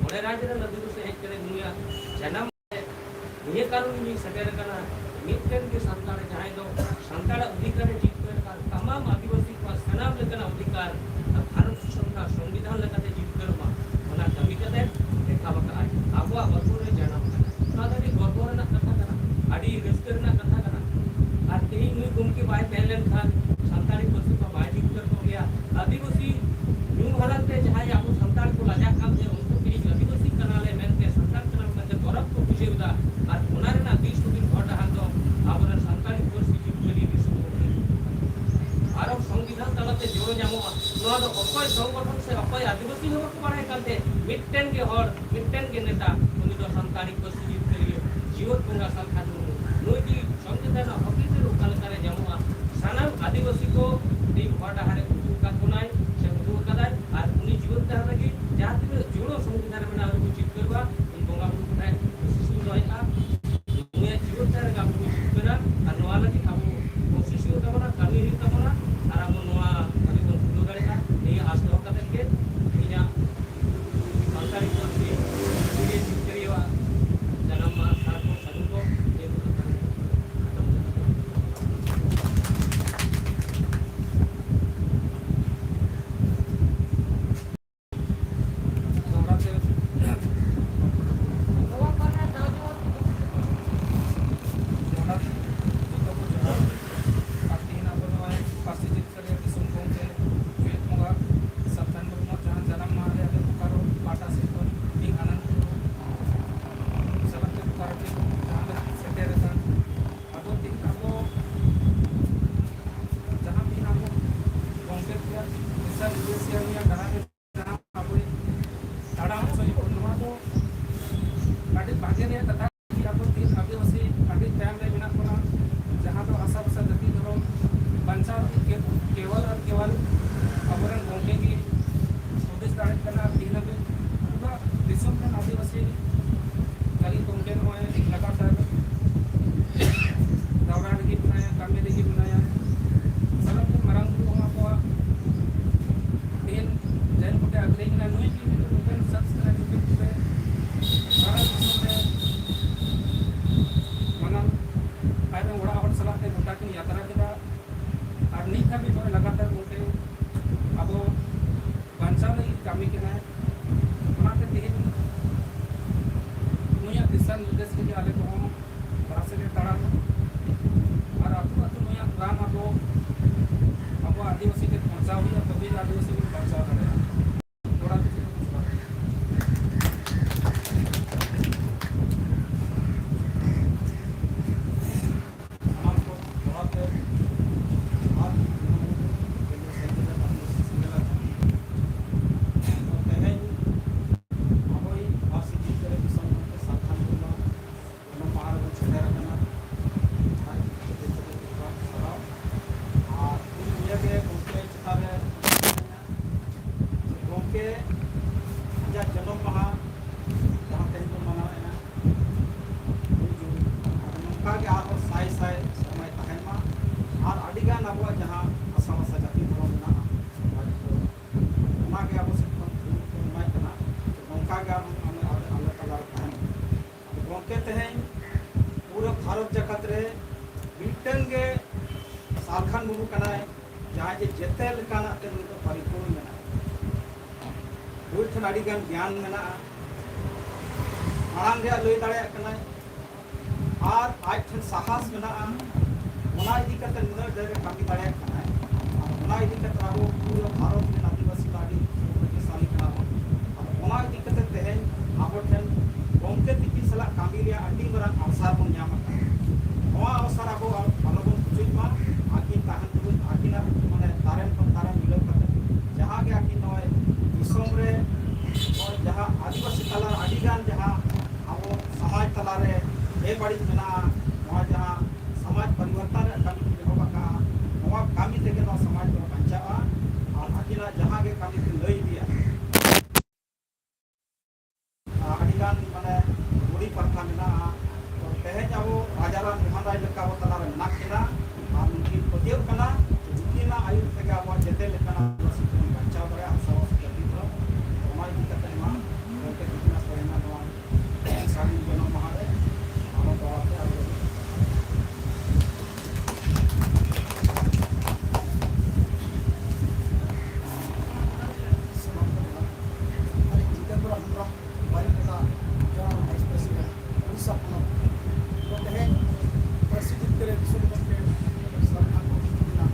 ᱢᱚᱬᱮ ᱨᱟᱡᱽ ᱨᱮᱱ ᱟᱹᱫᱤᱵᱟᱹᱥᱤ ᱦᱮᱡ ᱠᱟᱛᱮ ᱱᱩᱭᱟᱜ ᱡᱟᱱᱟᱢ ᱱᱤᱭᱟᱹ ᱠᱟᱨᱚᱱ ᱤᱧ ᱥᱮᱴᱮᱨ ᱟᱠᱟᱱᱟ, ᱢᱤᱫᱴᱮᱱ ᱜᱮ ᱥᱟᱱᱛᱟᱲ ᱡᱟᱦᱟᱸᱭ ᱫᱚ ᱥᱟᱱᱛᱟᱲᱟᱜ ᱚᱫᱷᱤᱠᱟᱨ ᱮ ᱡᱤᱛᱠᱟᱹᱨ ᱟᱠᱟᱫ, ᱛᱟᱢᱟᱢ ᱟᱹᱫᱤᱵᱟᱹᱥᱤ ᱠᱚᱣᱟᱜ ᱥᱟᱱᱟᱢ ᱞᱮᱠᱟᱱᱟᱜ ᱚᱫᱷᱤᱠᱟᱨ ᱵᱷᱟᱨᱚᱛ ᱫᱤᱥᱚᱢ ᱨᱮᱱᱟᱜ ᱥᱚᱝᱵᱤᱫᱷᱟᱱ ᱞᱮᱠᱟᱛᱮ ᱡᱤᱛᱠᱟᱹᱨᱚᱜ ᱢᱟ, ᱚᱱᱟ ᱠᱟᱹᱢᱤ ᱠᱟᱛᱮ ᱫᱮᱠᱷᱟᱣ ᱟᱠᱟᱫ ᱟᱭ᱾ ᱟᱵᱚᱣᱟᱜ ᱵᱟᱠᱷᱳᱞ ᱨᱮ ᱡᱟᱱᱟᱢ ᱟᱠᱟᱱᱟ᱾ ᱚᱱᱟ ᱫᱚ ᱟᱹᱰᱤ ᱜᱚᱨᱵᱚ ᱨᱮᱱᱟᱜ ᱠᱟᱛᱷᱟ ᱠᱟᱱᱟ, ᱟᱹᱰᱤ ᱨᱟᱹᱥᱠᱟᱹ ᱨᱮᱱᱟᱜ ᱠᱟᱛᱷᱟ ᱠᱟᱱᱟ᱾ ᱟᱨ ᱛᱮᱦᱮᱧ ᱱᱩᱭ ᱜᱚᱢᱠᱮ ᱵᱟᱭ ᱛᱟᱦᱮᱸ ᱞᱮᱱᱠᱷᱟᱱ ᱥᱟᱱᱛᱟᱲᱤ ᱯᱟᱹᱨᱥᱤ ᱢᱟ ᱵᱟᱭ ᱡᱤᱛᱠᱟᱹᱨ ᱠᱚᱜ ᱜᱮᱭᱟ᱾ ᱟᱹᱫᱤᱵᱟᱹᱥᱤ ᱧᱩᱢ ᱦᱟᱞᱟᱝ ᱛᱮ ᱡᱟᱦᱟᱸᱭ ᱟᱵᱚ ᱥᱟᱱᱛᱟᱲ ᱠᱚ ᱞᱟᱡᱟᱜ ᱠᱟᱱ ᱛᱟᱦᱮᱸᱫ, ᱩᱱᱠᱩ ᱛᱮᱦᱮᱧ ᱟᱹᱫᱤᱵᱟᱹᱥᱤ ᱠᱟᱱᱟᱞᱮ ᱢᱮᱱᱛᱮ, ᱥᱟᱱᱛᱟᱲ ᱠᱟᱱᱟᱞᱮ ᱢᱮᱱᱛᱮ ᱜᱚᱨᱚᱵᱽ ᱠᱚ ᱵᱩᱡᱷᱟᱹᱣ ᱮᱫᱟ᱾ ᱟᱨ ᱚᱱᱟ ᱨᱮᱱᱟᱜ ᱫᱤᱥ ᱦᱩᱫᱤᱥ ᱦᱚᱨ ᱰᱟᱦᱟᱨ ᱫᱚ ᱟᱵᱚᱨᱮᱱ ᱥᱟᱱᱛᱟᱲᱤ ᱯᱟᱹᱨᱥᱤ ᱡᱤᱛᱠᱟᱹᱨᱤᱭᱟᱹ ᱫᱤᱥᱚᱢ ᱠᱚ ᱟᱨᱚ ᱥᱚᱝᱵᱤᱫᱷᱟᱱ ᱛᱟᱞᱟᱛᱮ ᱡᱚᱲᱚ ᱧᱟᱢᱚᱜᱼᱟ᱾ ᱱᱚᱣᱟ ᱫᱚ ᱚᱠᱚᱭ ᱥᱚᱝᱜᱚᱴᱷᱚᱱ ᱥᱮ ᱚᱠᱚᱭ ᱟᱹᱫᱤᱵᱟᱹᱥᱤ ᱦᱚᱸ ᱵᱟᱠᱚ ᱵᱟᱲᱟᱭ ᱠᱟᱱ ᱛᱟᱦᱮᱸᱫ᱾ ᱢᱤᱫᱴᱮᱱ ᱜᱮ ᱦᱚᱲ, ᱢᱤᱫᱴᱮᱱ ᱜᱮ ᱱᱮᱛᱟ, ᱩᱱᱤ ᱫᱚ ᱥᱟᱱᱛᱟᱲᱤ ᱯᱟᱹᱨᱥᱤ ᱡᱤᱛᱠᱟᱹᱨᱤᱭᱟᱹ ᱡᱤᱣᱮᱫ ᱵᱚᱸᱜᱟ ᱥᱟᱞᱠᱷᱟᱱ ᱢᱩᱨᱢᱩ᱾ ᱱᱩᱭ ᱜᱮ ᱥᱚᱝᱵᱤᱫᱷᱟᱱ ᱨᱮᱱᱟᱜ ᱦᱚᱠ ᱟᱹᱭᱫᱟᱹᱨ ᱚᱠᱟ ᱞᱮᱠᱟᱨᱮ ᱧᱟᱢᱚᱜᱼᱟ, ᱥᱟᱱᱟᱢ ᱟᱹᱫᱤᱵᱟᱹᱥᱤ ᱠᱚ ᱛᱮᱦᱮᱧ ᱦᱚᱨ ᱰᱟᱦᱟᱨ ᱨᱮ ᱩᱫᱩᱜ ᱟᱠᱟᱫ ᱵᱚᱱᱟᱭ ᱥᱮ ᱩᱫᱩᱜ ᱟᱠᱟᱫᱟᱭ᱾ ᱟᱨ ᱩᱱᱤ ᱡᱤᱣᱮᱫ ᱛᱟᱦᱮᱱ ᱞᱟᱹᱜᱤᱫ ᱡᱟᱦᱟᱸ ᱛᱤᱱᱟᱹᱜ ᱡᱩᱲᱟᱹ ᱥᱚᱝᱵᱤᱫᱷᱟᱱ ᱨᱮ ᱢᱮᱱᱟᱜᱼᱟ, ᱩᱱᱤ ᱵᱚᱱ ᱡᱤᱛᱠᱟᱹᱨ ᱢᱟ᱾ ᱤᱧ ᱵᱚᱸᱜᱟ ᱵᱩᱨᱩ ᱴᱷᱮᱱ ᱠᱩᱥᱤ ᱥᱤᱧ ᱫᱚᱦᱚᱭᱮᱫᱼᱟ, ᱱᱩᱭᱟᱜ ᱡᱤᱣᱮᱫ ᱛᱟᱦᱮᱱ ᱞᱟᱹᱜᱤᱫ ᱟᱵᱚ ᱵᱚᱱ ᱡᱤᱛᱠᱟᱹᱨᱟ᱾ ᱟᱨ ᱱᱚᱣᱟ ᱞᱟᱹᱜᱤᱫ ᱟᱵᱚ ᱠᱩᱥᱤ ᱦᱩᱭᱩᱜ ᱛᱟᱵᱚᱱᱟ, ᱠᱟᱹᱢᱤ ᱦᱩᱭᱩᱜ ᱛᱟᱵᱚᱱᱟ᱾ ᱟᱨ ᱟᱵᱚ ᱱᱚᱣᱟ ᱠᱟᱹᱢᱤ ᱵᱚᱱ ᱯᱩᱨᱟᱹᱣ ᱫᱟᱲᱮᱭᱟᱜᱼᱟ, ᱱᱤᱭᱟᱹ ᱟᱸᱥ ᱫᱚᱦᱚ ᱠᱟᱛᱮᱫ ᱜᱮ ᱤᱧᱟᱹᱜ ᱥᱟᱱᱛᱟᱲᱤ ᱯᱟᱹᱨᱥᱤ ᱡᱤᱛᱠᱟᱹᱨᱤᱭᱟᱹᱣᱟᱜ ᱡᱟᱱᱟᱢ ᱢᱟᱦᱟ ᱥᱟᱨ ᱠᱚ ᱥᱟᱹᱜᱩᱱ ᱠᱚ ᱱᱤᱭᱟᱹ ᱠᱚ ᱡᱟᱦᱟᱸ ᱞᱮᱠᱟ ᱥᱮᱴᱮᱨ ᱟᱠᱟᱱ, ᱟᱫᱚ ᱛᱮᱦᱮᱧ ᱟᱵᱚ ᱡᱟᱦᱟᱸ ᱛᱤᱱ ᱟᱵᱚ ᱜᱚᱢᱠᱮ ᱛᱮᱭᱟᱜ ᱫᱤᱥᱟᱹ ᱦᱩᱫᱤᱥ ᱨᱮᱭᱟᱜ ᱰᱟᱦᱟᱨ ᱨᱮ ᱡᱟᱦᱟᱸ ᱟᱵᱚᱭ ᱛᱟᱲᱟᱢ ᱦᱚᱪᱚᱭᱮᱫ ᱵᱚᱱ, ᱱᱚᱣᱟ ᱫᱚ ᱟᱹᱰᱤ ᱵᱷᱟᱜᱮ ᱨᱮᱭᱟᱜ ᱠᱟᱛᱷᱟ᱾ ᱟᱵᱚ ᱛᱤᱦᱤᱧ ᱟᱹᱫᱤᱵᱟᱹᱥᱤ ᱟᱹᱰᱤ ᱛᱟᱭᱚᱢ ᱨᱮ ᱢᱮᱱᱟᱜ ᱵᱚᱱᱟ, ᱡᱟᱦᱟᱸ ᱫᱚ ᱟᱥᱟ ᱵᱷᱟᱥᱟ ᱡᱟᱹᱛᱤ ᱫᱷᱚᱨᱚᱢ ᱵᱟᱧᱪᱟᱣ ᱞᱟᱹᱜᱤᱫ ᱠᱮ-, ᱠᱮᱣᱚᱞ ᱟᱨ ᱠᱮᱣᱚᱞ ᱟᱵᱚᱨᱮᱱ ᱜᱚᱢᱠᱮ ᱜᱮ ᱦᱩᱫᱤᱥ ᱫᱟᱲᱮᱭᱟᱜ ᱠᱟᱱᱟ᱾ ᱛᱤᱦᱤᱧ ᱦᱟᱹᱵᱤᱡ ᱯᱩᱨᱟᱹ ᱫᱤᱥᱚᱢ ᱨᱮᱱ ᱟᱹᱫᱤᱵᱟᱹᱥᱤ ᱞᱟᱹᱜᱤᱫ ᱜᱚᱢᱠᱮ ᱱᱚᱜᱼᱚᱭ ᱞᱟᱜᱟᱛᱟᱨ ᱫᱟᱣᱲᱟ ᱨᱮᱜᱮ ᱢᱮᱱᱟᱭᱟ, ᱠᱟᱹᱢᱤ ᱨᱮᱜᱮ ᱢᱮᱱᱟᱭᱟ᱾ ᱥᱟᱱᱟᱢ ᱠᱷᱚᱱ ᱢᱟᱨᱟᱝ ᱵᱩᱨᱩ ᱦᱚᱸ ᱟᱵᱚᱣᱟᱜ ᱫᱤᱱ ᱡᱮᱞ ᱠᱚᱴᱮ ᱟᱹᱠᱷᱨᱤᱧ ᱮᱱᱟ, ᱱᱩᱭ ᱜᱮ ᱢᱤᱫᱴᱮᱱ ᱱᱚᱝᱠᱟᱱ ᱥᱟᱵᱥᱠᱨᱟᱭᱤᱵ ᱠᱷᱟᱹᱛᱤᱨ ᱛᱮ ᱥᱟᱨᱟ ᱫᱤᱥᱚᱢ ᱨᱮ ᱢᱟᱱᱟᱣ ᱟᱡ ᱨᱮᱱ ᱚᱲᱟᱜ ᱦᱚᱲ ᱥᱟᱞᱟᱜ ᱛᱮ ᱜᱚᱴᱟ ᱠᱤᱱ ᱭᱟᱛᱨᱟ ᱠᱮᱫᱟ᱾ ᱟᱨ ᱱᱤᱛ ᱫᱷᱟᱹᱵᱤᱡ ᱱᱚᱜᱼᱚᱭ ᱞᱟᱜᱟᱛᱟᱨ ᱜᱚᱢᱠᱮ ᱟᱵᱚ ᱵᱟᱧᱪᱟᱣ ᱞᱟᱹᱜᱤᱫ ᱠᱟᱹᱢᱤ ᱠᱟᱱᱟᱭ᱾ ᱚᱱᱟᱛᱮ ᱛᱮᱦᱮᱧ ᱱᱩᱭᱟᱜ ᱫᱤᱥᱟ ᱱᱤᱨᱫᱮᱥ ᱛᱮᱜᱮ ᱟᱞᱮ ᱠᱚᱦᱚᱸ ᱞᱟᱦᱟ ᱥᱮᱫ ᱞᱮ ᱛᱟᱲᱟᱢᱟ᱾ ᱟᱨ ᱟᱹᱛᱩ ᱟᱹᱛᱩ ᱱᱩᱭᱟᱜ ᱨᱟᱱ ᱟᱵᱚ, ᱟᱵᱚ ᱟᱹᱫᱤᱵᱟᱹᱥᱤ ᱴᱷᱮᱱ ᱯᱳᱸᱪᱷᱟᱣ ᱦᱩᱭᱩᱜᱼᱟ, ᱛᱚᱵᱮ ᱟᱹᱫᱤᱵᱟᱹᱥᱤ ᱵᱚᱱ ᱵᱟᱧᱪᱟᱣ ᱫᱟᱲᱮᱭᱟᱜᱼᱟ᱾ ᱡᱚᱦᱟᱨ ᱜᱮ᱾ ᱥᱟᱱᱟᱢ ᱠᱚ ᱡᱚᱦᱟᱨ ᱜᱮ᱾ ᱡᱚᱦᱟᱨ ᱜᱮ᱾ ᱛᱮᱦᱮᱧ ᱟᱵᱚᱭᱤᱡ ᱯᱟᱹᱨᱥᱤ ᱡᱤᱛᱠᱟᱹᱨᱤ ᱫᱤᱥᱚᱢ ᱜᱚᱢᱠᱮ ᱥᱟᱞᱠᱷᱟᱱ ᱢᱩᱨᱢᱩ ᱡᱟᱱᱟᱢ ᱢᱟᱦᱟ ᱨᱮᱵᱚᱱ ᱥᱮᱴᱮᱨ ᱟᱠᱟᱱᱟ᱾ ᱟᱨ ᱡᱚᱛᱚ ᱠᱚ ᱥᱟᱨᱦᱟᱣ᱾ ᱟᱨ ᱤᱧ ᱱᱤᱭᱟᱹᱜᱮ ᱜᱚᱢᱠᱮ ᱪᱮᱛᱟᱱ ᱨᱮ ᱜᱚᱢᱠᱮ ᱟᱡᱟᱜ ᱡᱟᱱᱟᱢ ᱢᱟᱦᱟ ᱡᱟᱦᱟᱸ ᱛᱮᱦᱮᱧ ᱵᱚᱱ ᱢᱟᱱᱟᱣᱮᱫᱼᱟ, ᱩᱱᱤ ᱡᱤᱣᱤ ᱟᱨ ᱱᱚᱝᱠᱟ ᱜᱮ ᱟᱨᱦᱚᱸ ᱥᱟᱭ ᱥᱟᱭ ᱥᱮᱨᱢᱟᱭ ᱛᱟᱦᱮᱱ ᱢᱟ᱾ ᱟᱨ ᱟᱹᱰᱤᱜᱟᱱ ᱟᱵᱚᱣᱟᱜ ᱡᱟᱦᱟᱸ ᱦᱟᱥᱟ ᱵᱷᱟᱥᱟ ᱡᱟᱹᱛᱤ ᱫᱷᱚᱨᱚᱢ ᱢᱮᱱᱟᱜᱼᱟ, ᱚᱱᱟ ᱠᱚ, ᱚᱱᱟᱜᱮ ᱟᱵᱚ ᱥᱮᱫ ᱠᱷᱚᱱ ᱛᱷᱩᱢ ᱠᱚ ᱮᱢᱟᱭ ᱠᱟᱱᱟ᱾ ᱱᱚᱝᱠᱟ ᱜᱮ ᱟᱨᱦᱚᱸ ᱟᱞᱮ, ᱟᱞᱮ, ᱟᱞᱮ ᱛᱟᱞᱟᱨᱮ ᱛᱟᱦᱮᱱ ᱢᱟ᱾ ᱜᱚᱢᱠᱮ ᱛᱮᱦᱮᱧ ᱯᱩᱨᱟᱹ ᱵᱷᱟᱨᱚᱛ ᱡᱟᱠᱟᱛ ᱨᱮ ᱢᱤᱫᱴᱟᱝ ᱜᱮ ᱥᱟᱞᱠᱷᱟᱱ ᱢᱩᱨᱢᱩ ᱠᱟᱱᱟᱭ, ᱡᱟᱦᱟᱸᱭ ᱡᱮ ᱡᱮᱛᱮ ᱞᱮᱠᱟᱱᱟᱜ ᱛᱮ ᱱᱩᱭ ᱫᱚ ᱯᱟᱨᱤᱯᱩᱨᱱ ᱢᱮᱱᱟᱭ᱾ ᱱᱩᱭ ᱴᱷᱮᱱ ᱟᱹᱰᱤ ᱜᱟᱱ ᱜᱮᱭᱟᱱ ᱢᱮᱱᱟᱜᱼᱟ, ᱢᱟᱲᱟᱝ ᱨᱮᱭᱟᱜ ᱞᱟᱹᱭ ᱫᱟᱲᱮᱭᱟᱜ ᱠᱟᱱᱟᱭ, ᱟᱨ ᱟᱡ ᱴᱷᱮᱱ ᱥᱟᱦᱟᱥ ᱢᱮᱱᱟᱜᱼᱟ᱾ ᱚᱱᱟ ᱤᱫᱤ ᱠᱟᱛᱮ ᱱᱩᱱᱟᱹᱜ ᱰᱷᱮᱨ ᱮ ᱠᱟᱹᱢᱤ ᱫᱟᱲᱮᱭᱟᱜ ᱠᱟᱱᱟᱭ, ᱟᱨ ᱚᱱᱟ ᱤᱫᱤ ᱠᱟᱛᱮ ᱟᱵᱚ ᱯᱩᱨᱟᱹ ᱵᱷᱟᱨᱚᱛ ᱨᱮᱱ ᱟᱹᱫᱤᱵᱟᱹᱥᱤ ᱫᱚ ᱟᱹᱰᱤ ᱥᱚᱠᱛᱤᱥᱟᱞᱤ ᱠᱟᱱᱟ ᱵᱚᱱ᱾ ᱟᱫᱚ ᱚᱱᱟ ᱤᱫᱤ ᱠᱟᱛᱮ ᱛᱮᱦᱮᱧ ᱟᱵᱚ ᱴᱷᱮᱱ ᱠᱚᱢ ᱛᱤᱠᱤᱱ ᱥᱟᱞᱟᱜ ᱠᱟᱹᱢᱤ ᱨᱮᱭᱟᱜ ᱟᱹᱰᱤ ᱢᱟᱨᱟᱝ ᱟᱥᱨᱟ ᱵᱚᱱ ᱧᱟᱢ ᱟᱠᱟᱫᱟ᱾ ᱱᱚᱣᱟ ᱟᱥᱨᱟ ᱟᱵᱚ ᱟᱞᱚᱵᱚᱱ ᱯᱩᱪᱩᱡ ᱢᱟ᱾ ᱟᱹᱠᱤᱱ ᱛᱟᱦᱮᱱ ᱛᱩᱞᱩᱡ ᱟᱹᱠᱤᱱᱟᱜ ᱢᱟᱱᱮ ᱛᱟᱨᱮᱱ ᱠᱷᱚᱱ ᱛᱟᱨᱮᱱ ᱢᱤᱞᱟᱹᱣ ᱠᱟᱛᱮ ᱡᱟᱦᱟᱸ ᱜᱮ ᱟᱹᱠᱤᱱ ᱱᱚᱜᱼᱚᱭ ᱫᱤᱥᱚᱢ ᱨᱮ ᱱᱚᱜᱼᱚᱭ ᱡᱟᱦᱟᱸ ᱟᱹᱫᱤᱵᱟᱹᱥᱤ ᱛᱟᱞᱟ ᱟᱹᱰᱤᱜᱟᱱ ᱡᱟᱦᱟᱸ ᱟᱵᱚ ᱥᱚᱢᱟᱡᱽ ᱛᱟᱞᱟᱨᱮ ᱵᱮᱵᱟᱹᱲᱤᱡ ᱢᱮᱱᱟᱜᱼᱟ, ᱱᱚᱣᱟ ᱡᱟᱦᱟᱸ ᱥᱚᱢᱟᱡᱽ ᱯᱚᱨᱤᱵᱚᱨᱛᱚᱱ ᱨᱮᱭᱟᱜ ᱠᱟᱹᱢᱤ ᱠᱤᱱ ᱮᱦᱚᱵ ᱟᱠᱟᱫᱼᱟ, ᱱᱚᱣᱟ ᱠᱟᱹᱢᱤ ᱛᱮᱜᱮ ᱱᱚᱣᱟ ᱥᱚᱢᱟᱡᱽ ᱫᱚ ᱵᱟᱧᱪᱟᱜᱼᱟ᱾ ᱟᱨ ᱟᱹᱠᱤᱱᱟᱜ ᱡᱟᱦᱟᱸ ᱜᱮ ᱠᱟᱹᱢᱤ ᱠᱤᱱ ᱞᱟᱹᱭ ᱤᱫᱤᱭᱟ, ᱟᱹᱰᱤᱜᱟᱱ ᱢᱟᱱᱮ ᱜᱩᱲᱤ ᱯᱟᱱᱛᱷᱟ ᱢᱮᱱᱟᱜᱼᱟ᱾ ᱛᱚ ᱛᱮᱦᱮᱧ ᱟᱵᱚ ᱨᱟᱡᱟ ᱨᱟᱢ ᱢᱳᱦᱚᱱ ᱨᱟᱭ ᱞᱮᱠᱟ ᱟᱵᱚ ᱛᱟᱞᱟᱨᱮ ᱢᱮᱱᱟᱜ ᱠᱤᱱᱟ ᱟᱨ ᱱᱩᱠᱤᱱ ᱯᱟᱹᱛᱭᱟᱹᱣ ᱠᱟᱱᱟ ᱡᱮ ᱱᱩᱠᱤᱱᱟᱜ ᱟᱹᱭᱩᱨ ᱛᱮᱜᱮ ᱟᱵᱚᱣᱟᱜ ᱡᱮᱛᱮ ᱞᱮᱠᱟᱱᱟᱜ ᱯᱟᱹᱨᱥᱤ ᱵᱚᱱ ᱵᱟᱧᱪᱟᱣ ᱫᱟᱲᱮᱭᱟᱜᱼᱟ ᱟᱨ ᱥᱚᱦᱚ ᱥᱮᱴᱮᱨ ᱦᱩᱭᱩᱜ ᱛᱟᱵᱚᱱᱟ᱾ ᱚᱱᱟ ᱤᱫᱤ ᱠᱟᱛᱮ ᱢᱟ ᱜᱚᱢᱠᱮ ᱛᱤᱠᱤᱱᱟᱜ ᱛᱮᱦᱮᱧᱟᱜ ᱱᱚᱣᱟ ᱥᱟᱹᱜᱩᱱ ᱡᱚᱱᱚᱢ ᱢᱟᱦᱟ ᱨᱮ ᱟᱵᱚ ᱛᱟᱞᱟᱛᱮ ᱟᱵᱚ ᱥᱟᱱᱟᱢ ᱠᱚ ᱡᱚᱦᱟᱨ᱾ ᱟᱹᱞᱤᱧ ᱡᱤᱛᱮᱱᱫᱨᱚ ᱦᱮᱢᱵᱨᱚᱢ, ᱵᱟᱨᱤᱯᱟᱫᱟ ᱡᱚᱱᱟᱞ ᱵᱷᱟᱭᱤᱥ ᱯᱨᱮᱥᱤᱰᱮᱱᱴ, ᱩᱲᱤᱥᱥᱟ ᱯᱚᱱᱚᱛ᱾ ᱛᱚ ᱛᱮᱦᱮᱧ ᱯᱟᱹᱨᱥᱤ ᱡᱤᱛᱠᱟᱹᱨ ᱨᱮ ᱫᱤᱥᱚᱢ ᱜᱚᱢᱠᱮ ᱥᱟᱨᱱᱟ ᱠᱚ ᱦᱩᱭᱱᱟ᱾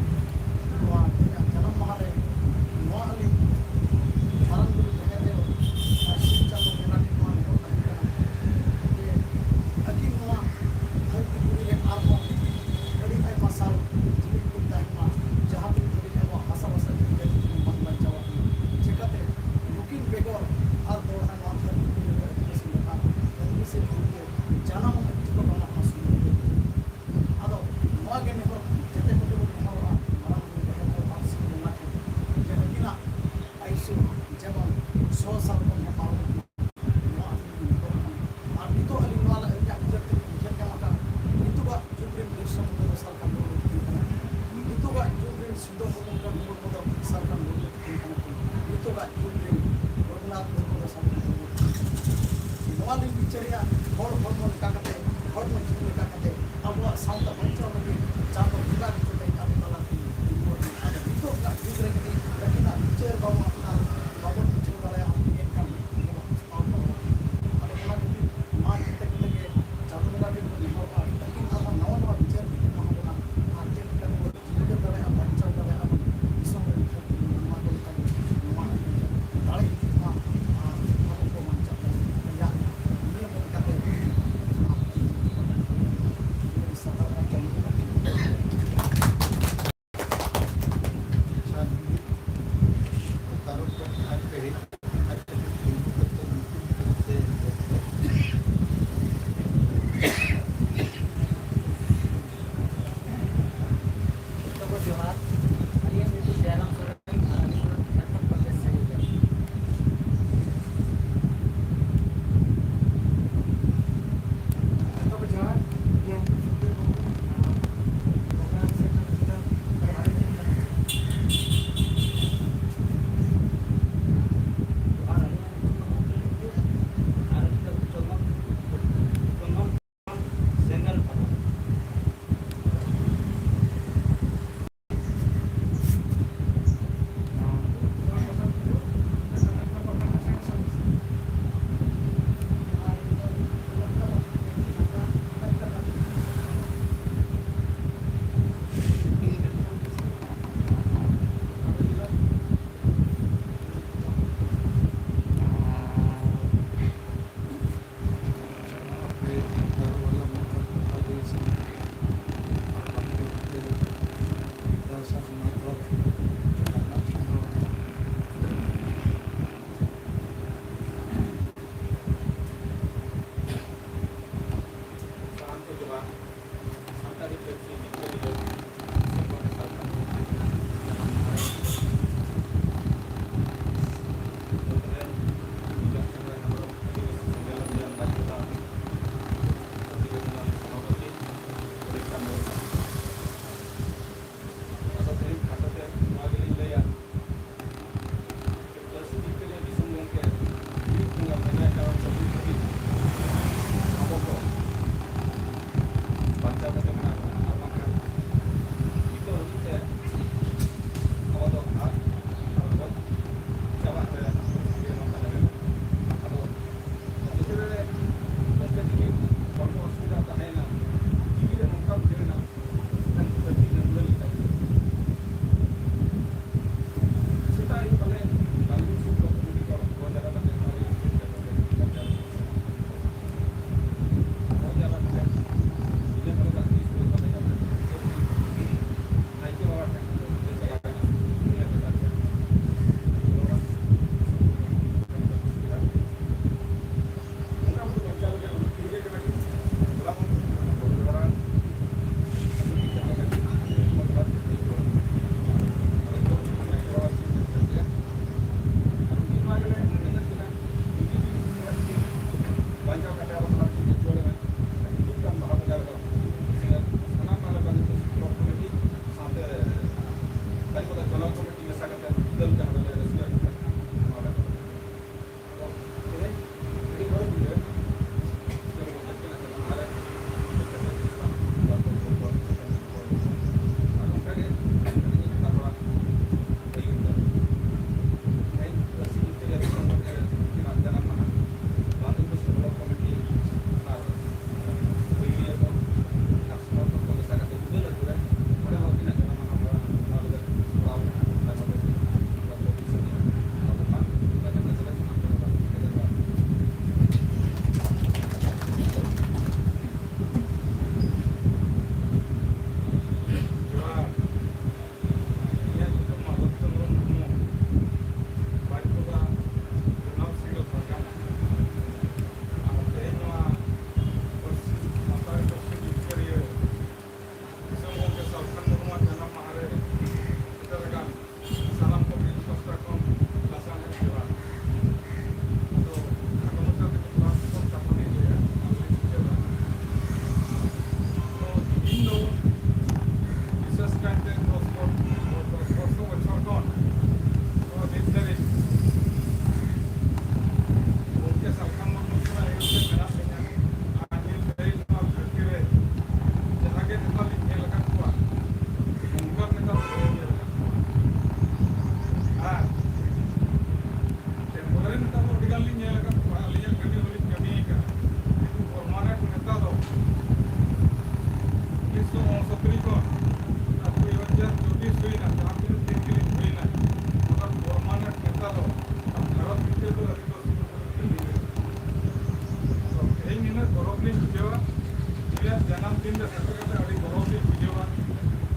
ᱩᱱᱤᱭᱟᱜ ᱡᱟᱱᱟᱢ ᱫᱤᱱ ᱨᱮ ᱥᱮᱴᱮᱨ ᱠᱟᱛᱮ ᱟᱹᱰᱤ ᱜᱚᱨᱚᱵᱽ ᱤᱧ ᱵᱩᱡᱷᱟᱹᱣᱟ᱾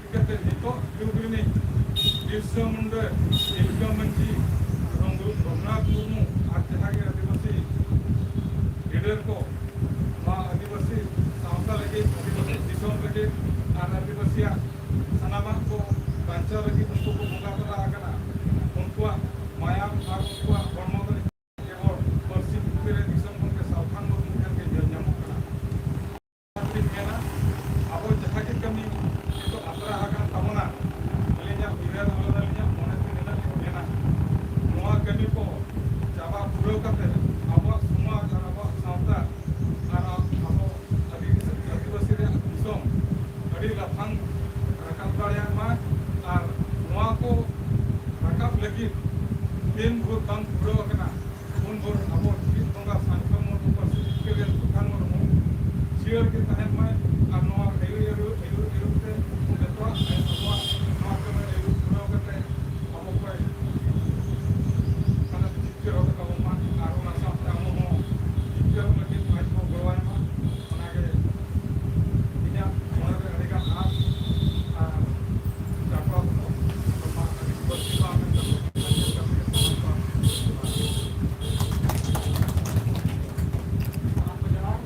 ᱪᱤᱠᱟᱹᱛᱮ ᱱᱤᱛᱚᱜ ᱡᱩᱜᱽ ᱨᱤᱱᱤᱡ ᱵᱤᱨᱥᱟ ᱢᱩᱱᱰᱟ, ᱛᱤᱞᱠᱟᱹ ᱢᱟᱹᱡᱷᱤ, ᱨᱚᱝᱜᱩ-, ᱨᱚᱜᱷᱩᱱᱟᱛᱷ ᱢᱩᱨᱢᱩ ᱟᱨ ᱡᱟᱦᱟᱸ ᱜᱮ ᱟᱹᱫᱤᱵᱟᱹᱥᱤ leader ᱠᱚ ᱱᱚᱣᱟ ᱟᱹᱫᱤᱵᱟᱹᱥᱤ ᱥᱟᱶᱛᱟ ᱞᱟᱹᱜᱤᱫ, ᱟᱹᱫᱤᱵᱟᱹᱥᱤ ᱫᱤᱥᱚᱢ ᱞᱟᱹᱜᱤᱫ ᱟᱨ ᱟᱹᱫᱤᱵᱟᱹᱥᱤᱭᱟᱜ ᱥᱟᱱᱟᱢᱟᱜ ᱠᱚ ᱵᱟᱧᱪᱟᱣ ᱞᱟᱹᱜᱤᱫ ᱩᱱᱠᱩ ᱠᱚ ᱵᱚᱸᱜᱟ ᱛᱟᱞᱟ ᱟᱠᱟᱱᱟ᱾ ᱩᱱᱠᱩᱣᱟᱜ ᱢᱟᱭᱟᱢ ᱟᱨ ᱩᱱᱠᱩᱣᱟᱜ ᱦᱚᱲᱢᱚ ᱫᱚ ᱠᱮᱵᱚᱞ ᱯᱟᱹᱨᱥᱤ ᱯᱩᱛᱷᱤ ᱨᱮ ᱫᱤᱥᱚᱢ ᱜᱚᱢᱠᱮ ᱥᱟᱞᱠᱷᱟᱱ ᱢᱩᱨᱢᱩ ᱴᱷᱮᱱ ᱜᱮ ᱧᱮᱞ ᱧᱟᱢᱚᱜ ᱠᱟᱱᱟ᱾ ᱚᱱᱟᱛᱤᱧ ᱢᱮᱱᱟ, ᱟᱵᱚ ᱡᱟᱦᱟᱸ ᱜᱮ ᱠᱟᱹᱢᱤ ᱱᱤᱛᱚᱜ ᱟᱛᱨᱟ ᱟᱠᱟᱱ ᱛᱟᱵᱚᱱᱟ, ᱟᱹᱞᱤᱧᱟᱜ ᱩᱭᱦᱟᱹᱨ ᱟᱞᱚ ᱟᱹᱞᱤᱧᱟᱜ ᱢᱚᱱᱮ ᱛᱮ ᱱᱤᱱᱟᱹᱜ ᱞᱤᱧ ᱢᱮᱱᱟ, ᱱᱚᱣᱟ ᱠᱟᱹᱢᱤ ᱠᱚ ᱪᱟᱵᱟ ᱯᱩᱨᱟᱹᱣ ᱠᱟᱛᱮ ᱟᱵᱚᱣᱟᱜ ᱥᱚᱢᱟᱡᱽ ᱟᱨ ᱟᱵᱚᱣᱟᱜ ᱥᱟᱶᱛᱟ ᱟᱨ ᱟᱵᱚ ᱟᱹᱫᱤᱵᱟᱹᱥᱤ, ᱟᱹᱫᱤᱵᱟᱹᱥᱤ ᱨᱮᱭᱟᱜ ᱫᱤᱥᱚᱢ ᱟᱹᱰᱤ ᱞᱟᱯᱷᱟᱝ ᱨᱟᱠᱟᱵ ᱫᱟᱲᱮᱭᱟᱜ ᱢᱟ᱾ ᱟᱨ ᱱᱚᱣᱟ ᱠᱚ ᱨᱟᱠᱟᱵ ᱞᱟᱹᱜᱤᱫ ᱫᱤᱱ ᱵᱷᱳᱨ ᱵᱟᱝ ᱯᱩᱨᱟᱹᱣ ᱟᱠᱟᱱᱟ, ᱩᱱ ᱵᱷᱳᱨ ᱟᱵᱚ ᱡᱤᱣᱤᱫ ᱵᱚᱸᱜᱟ ᱥᱟᱱᱛᱟᱲ ᱢᱚᱨᱢᱚ ᱯᱟᱹᱨᱥᱤ ᱡᱤᱛᱠᱟᱹᱨᱤᱭᱟᱹ ᱥᱩᱞᱛᱟᱱ ᱢᱩᱨᱢᱩ ᱡᱤᱭᱟᱹᱲ ᱜᱮ ᱛᱟᱦᱮᱱ ᱢᱟᱭ᱾ ᱟᱨ ᱱᱚᱣᱟ ᱟᱹᱭᱩᱨ ᱟᱹᱭᱩᱨ ᱟᱹᱭᱩᱨ ᱟᱹᱭᱩᱨ ᱛᱮ ᱡᱚᱛᱚᱣᱟᱜ ᱟᱵᱚᱣᱟᱜ ᱱᱚᱣᱟ ᱠᱟᱹᱢᱤ ᱟᱹᱭᱩᱨ ᱯᱩᱨᱟᱹᱣ ᱠᱟᱛᱮ ᱟᱵᱚ ᱠᱚᱭ ᱢᱟᱱᱮ ᱡᱤᱛᱠᱟᱹᱨ ᱦᱚᱴᱚ ᱠᱟᱵᱚᱱ ᱢᱟ᱾ ᱟᱨ ᱚᱱᱟ ᱥᱟᱶᱛᱮ ᱟᱵᱚ ᱦᱚᱸ ᱡᱤᱛᱠᱟᱹᱨᱚᱜ ᱞᱟᱹᱜᱤᱫ ᱟᱡ ᱵᱚ ᱜᱚᱲᱚᱣᱟᱭ ᱢᱟ᱾ ᱚᱱᱟᱜᱮ ᱤᱧᱟᱹᱜ ᱢᱚᱱᱮ ᱨᱮ ᱟᱹᱰᱤᱜᱟᱱ ᱟᱸᱥ ᱟᱨ ᱡᱟᱯᱲᱟᱣ ᱫᱚᱦᱚ᱾ ᱛᱚ ᱢᱟ ᱟᱹᱰᱤ ᱵᱟᱹᱲᱛᱤ ᱵᱟᱝ ᱢᱮᱱ ᱠᱟᱛᱮ ᱥᱟᱱᱟᱢ ᱠᱚ ᱡᱚᱦᱟᱨ᱾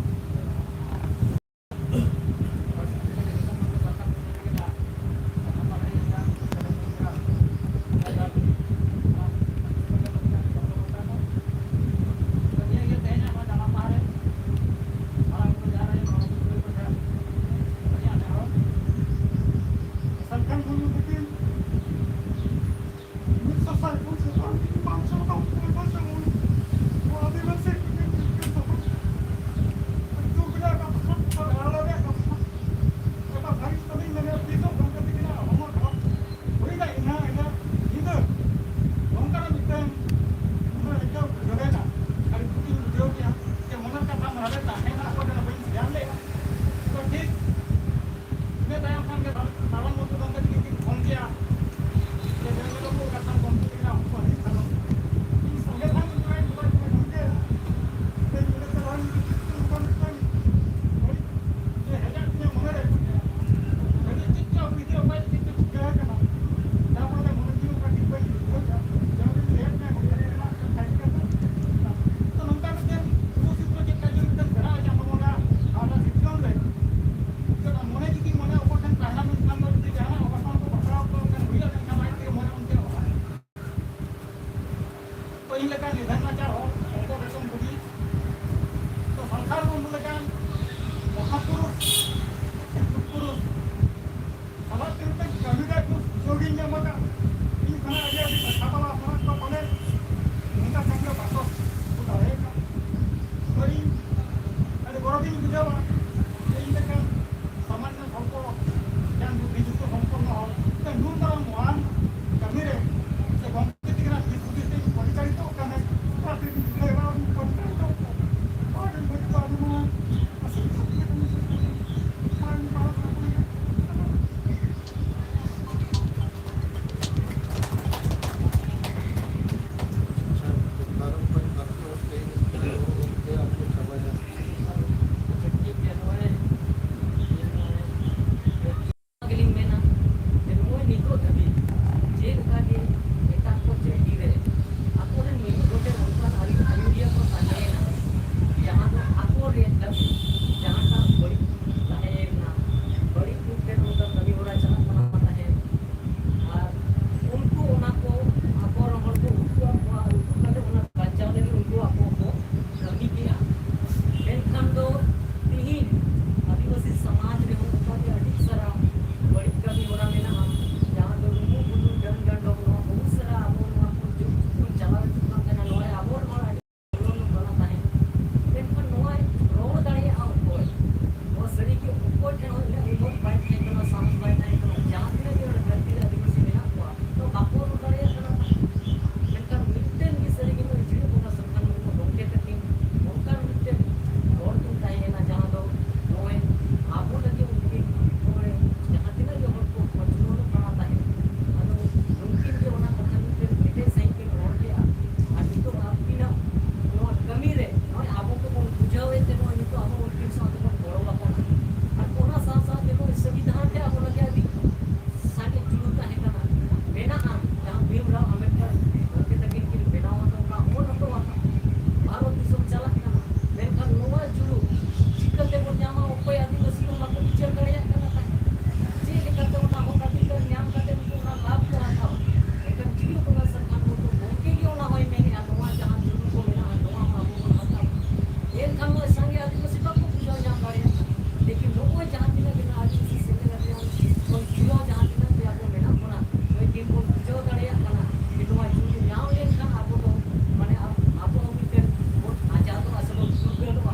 ᱡᱟᱦᱟᱸ ᱛᱤᱱᱟᱹᱜ ᱜᱮ ᱱᱚᱣᱟ ᱟᱹᱫᱤᱵᱟᱹᱥᱤ ᱥᱮᱢᱞᱮᱫ ᱨᱮᱭᱟᱜ ᱵᱚᱱ ᱡᱩᱲᱟᱹᱣ, ᱡᱟᱦᱟᱸ ᱛᱤᱱᱟᱹᱜ ᱜᱮ ᱟᱵᱚ ᱢᱮᱱᱟᱜ ᱵᱚᱱᱟ, ᱱᱤᱛ ᱫᱤᱱ ᱵᱚᱱ ᱵᱩᱡᱷᱟᱹᱣ ᱫᱟᱲᱮᱭᱟᱜ ᱠᱟᱱᱟ ᱡᱮ ᱱᱚᱣᱟ ᱡᱩᱢᱤ ᱧᱟᱢ ᱞᱮᱱᱠᱷᱟᱱ ᱟᱵᱚ ᱫᱚ, ᱢᱟᱱᱮ, ᱟᱵᱚ ᱦᱚᱸ ᱢᱤᱫᱴᱮᱱ ᱵᱚᱱ ᱟᱡᱟᱫᱚᱜᱼᱟ ᱥᱮ ᱵᱚᱱ ᱯᱷᱩᱨᱜᱟᱹᱞᱚᱜᱼᱟ᱾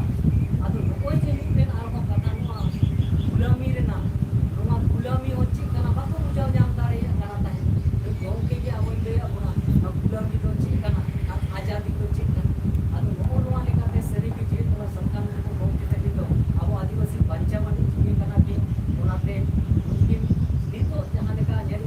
ᱟᱫᱚ ᱱᱚᱜᱼᱚᱭ ᱡᱮ ᱢᱤᱫᱴᱮᱱ ᱟᱨᱦᱚᱸ ᱠᱟᱛᱷᱟ, ᱱᱚᱣᱟ ᱜᱩᱞᱟᱹᱢᱤ ᱨᱮᱱᱟᱜ, ᱱᱚᱣᱟ ᱜᱩᱞᱟᱹᱢᱤ ᱦᱚᱸ ᱪᱮᱫ ᱠᱟᱱᱟ ᱵᱟᱠᱚ ᱵᱩᱡᱷᱟᱹᱣ ᱧᱟᱢ ᱫᱟᱲᱮᱭᱟᱜ ᱠᱟᱱᱟ ᱛᱟᱦᱮᱸᱫ᱾ ᱜᱚᱢᱠᱮ ᱜᱮ ᱟᱵᱚᱭ ᱞᱟᱹᱭᱟᱫ ᱵᱚᱱᱟ, ᱱᱚᱣᱟ ᱜᱩᱞᱟᱹᱢᱤ ᱫᱚ ᱪᱮᱫ ᱠᱟᱱᱟ ᱟᱨ ᱟᱡᱟᱫᱤ ᱫᱚ ᱪᱮᱫ ᱠᱟᱱᱟ᱾ ᱟᱫᱚ ᱱᱚᱜᱼᱚ ᱱᱚᱣᱟ ᱞᱮᱠᱟᱛᱮ ᱥᱟᱹᱨᱤᱜᱮ ᱡᱮ ᱱᱚᱣᱟ ᱥᱟᱱᱛᱟᱲ ᱠᱚ ᱜᱚᱢᱠᱮ ᱛᱟᱹᱠᱤᱱ ᱫᱚ ᱟᱵᱚ ᱟᱹᱫᱤᱵᱟᱹᱥᱤ ᱵᱟᱧᱪᱟᱣ ᱟᱹᱱᱤᱡ ᱡᱤᱣᱤ ᱠᱟᱱᱟ ᱠᱤᱱ᱾ ᱚᱱᱟᱛᱮ ᱩᱱᱠᱤᱱ ᱱᱤᱛᱚᱜ ᱡᱟᱦᱟᱸ ᱞᱮᱠᱟ ᱧᱮᱞ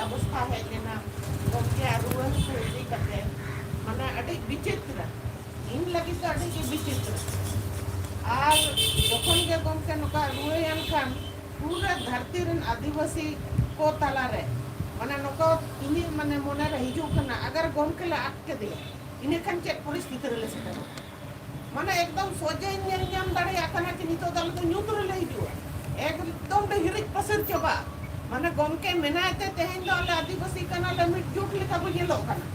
ᱚᱵᱚᱥᱛᱷᱟ ᱦᱮᱡ ᱞᱮᱱᱟ ᱜᱚᱢᱠᱮᱭᱟᱜ ᱨᱩᱣᱟᱹ ᱦᱟᱹᱥᱩ ᱤᱫᱤ ᱠᱟᱛᱮ, ᱢᱟᱱᱮ ᱟᱹᱰᱤ ᱵᱤᱪᱤᱛᱨᱚ, ᱤᱧ ᱞᱟᱹᱜᱤᱫ ᱫᱚ ᱟᱹᱰᱤ ᱜᱮ ᱵᱤᱪᱤᱛᱨᱚ᱾ ᱟᱨ ᱡᱚᱠᱷᱚᱱ ᱜᱮ ᱜᱚᱢᱠᱮ ᱱᱚᱝᱠᱟ ᱨᱩᱣᱟᱹᱭᱮᱱ ᱠᱷᱟᱱ ᱯᱩᱨᱟᱹ ᱫᱷᱟᱹᱨᱛᱤ ᱨᱮᱱ ᱟᱹᱫᱤᱵᱟᱹᱥᱤ ᱠᱚ ᱛᱟᱞᱟᱨᱮ ᱢᱟᱱᱮ ᱱᱚᱝᱠᱟ ᱤᱧᱟᱹᱜ ᱢᱟᱱᱮ ᱢᱚᱱᱮᱨᱮ ᱦᱤᱡᱩᱜ ᱠᱟᱱᱟ, ᱟᱜᱟᱨ ᱜᱚᱢᱠᱮ ᱞᱮ ᱟᱫ ᱠᱮᱫᱮᱭᱟ, ᱤᱱᱟᱹ ᱠᱷᱟᱱ ᱪᱮᱫ ᱯᱚᱨᱤᱥᱛᱷᱤᱛᱤ ᱨᱮᱞᱮ ᱥᱮᱴᱮᱨᱚᱜᱼᱟ? ᱢᱟᱱᱮ ᱮᱠᱫᱚᱢ ᱥᱚᱡᱷᱮᱧ ᱧᱮᱞ ᱧᱟᱢ ᱫᱟᱲᱮᱭᱟᱜ ᱠᱟᱱᱟ ᱡᱮ ᱱᱤᱛᱚᱜ ᱫᱚ ᱟᱞᱮ ᱫᱚ ᱧᱩᱛ ᱨᱮᱞᱮ ᱦᱤᱡᱩᱜᱼᱟ, ᱮᱠᱫᱚᱢ ᱞᱮ ᱦᱤᱨᱤᱡ ᱯᱟᱹᱥᱤᱨ ᱪᱟᱵᱟᱜᱼᱟ᱾ ᱢᱟᱱᱮ ᱜᱚᱢᱠᱮ ᱢᱮᱱᱟᱭ ᱛᱮ ᱛᱮᱦᱮᱧ ᱫᱚ ᱟᱞᱮ ᱟᱹᱫᱤᱵᱟᱹᱥᱤ ᱠᱟᱱᱟᱞᱮ, ᱢᱤᱫ ᱡᱩᱴ ᱞᱮᱠᱟ ᱵᱚ ᱧᱮᱞᱚᱜ ᱠᱟᱱᱟ᱾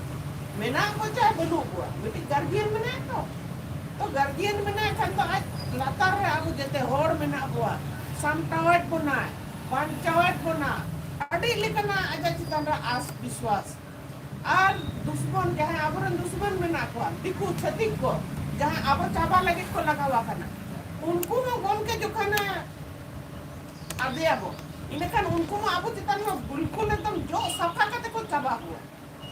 ᱢᱮᱱᱟᱜ ᱠᱚ ᱪᱟᱭ ᱵᱟᱹᱱᱩᱜ ᱠᱚᱣᱟ, ᱢᱤᱫᱴᱤᱡ ᱜᱟᱨᱡᱤᱭᱟᱱ ᱢᱮᱱᱟᱭᱟ ᱛᱚ᱾ ᱛᱚ ᱜᱟᱨᱡᱤᱭᱟᱱ ᱢᱮᱱᱟᱭ ᱠᱷᱟᱱ ᱫᱚ ᱟᱡ ᱞᱟᱛᱟᱨ ᱨᱮ ᱟᱵᱚ ᱡᱮᱛᱮ ᱦᱚᱲ ᱢᱮᱱᱟᱜ ᱵᱚᱣᱟ, ᱥᱟᱢᱴᱟᱣᱮᱫ ᱵᱚᱱᱟᱭ, ᱵᱟᱧᱪᱟᱣᱮᱫ ᱵᱚᱱᱟ, ᱟᱹᱰᱤ ᱞᱮᱠᱟᱱᱟᱜ ᱟᱡᱟᱜ ᱪᱮᱛᱟᱱ ᱨᱮ ᱟᱥ ᱵᱤᱥᱣᱟᱥ᱾ ᱟᱨ ᱫᱩᱥᱢᱚᱱ, ᱡᱟᱦᱟᱸᱭ ᱟᱵᱚᱨᱮᱱ ᱫᱩᱥᱢᱚᱱ ᱢᱮᱱᱟᱜ ᱠᱚᱣᱟ, ᱫᱤᱠᱩ ᱪᱷᱟᱹᱛᱤᱠ ᱠᱚ, ᱡᱟᱦᱟᱸᱭ ᱟᱵᱚ ᱪᱟᱵᱟ ᱞᱟᱹᱜᱤᱫ ᱠᱚ ᱞᱟᱜᱟᱣ ᱟᱠᱟᱱᱟ, ᱩᱱᱠᱩ ᱦᱚᱸ ᱜᱚᱢᱠᱮ ᱡᱚᱠᱷᱚᱱᱮ ᱟᱫᱮᱭᱟᱵᱚ, ᱤᱱᱟᱹᱠᱷᱟᱱ ᱩᱱᱠᱩ ᱢᱟ ᱟᱵᱚ ᱪᱮᱛᱟᱱ ᱢᱟ ᱵᱤᱞᱠᱩᱞ ᱮᱠᱫᱚᱢ ᱡᱚᱜ ᱥᱟᱯᱷᱟ ᱠᱟᱛᱮ ᱠᱚ ᱪᱟᱵᱟ ᱠᱚᱣᱟ᱾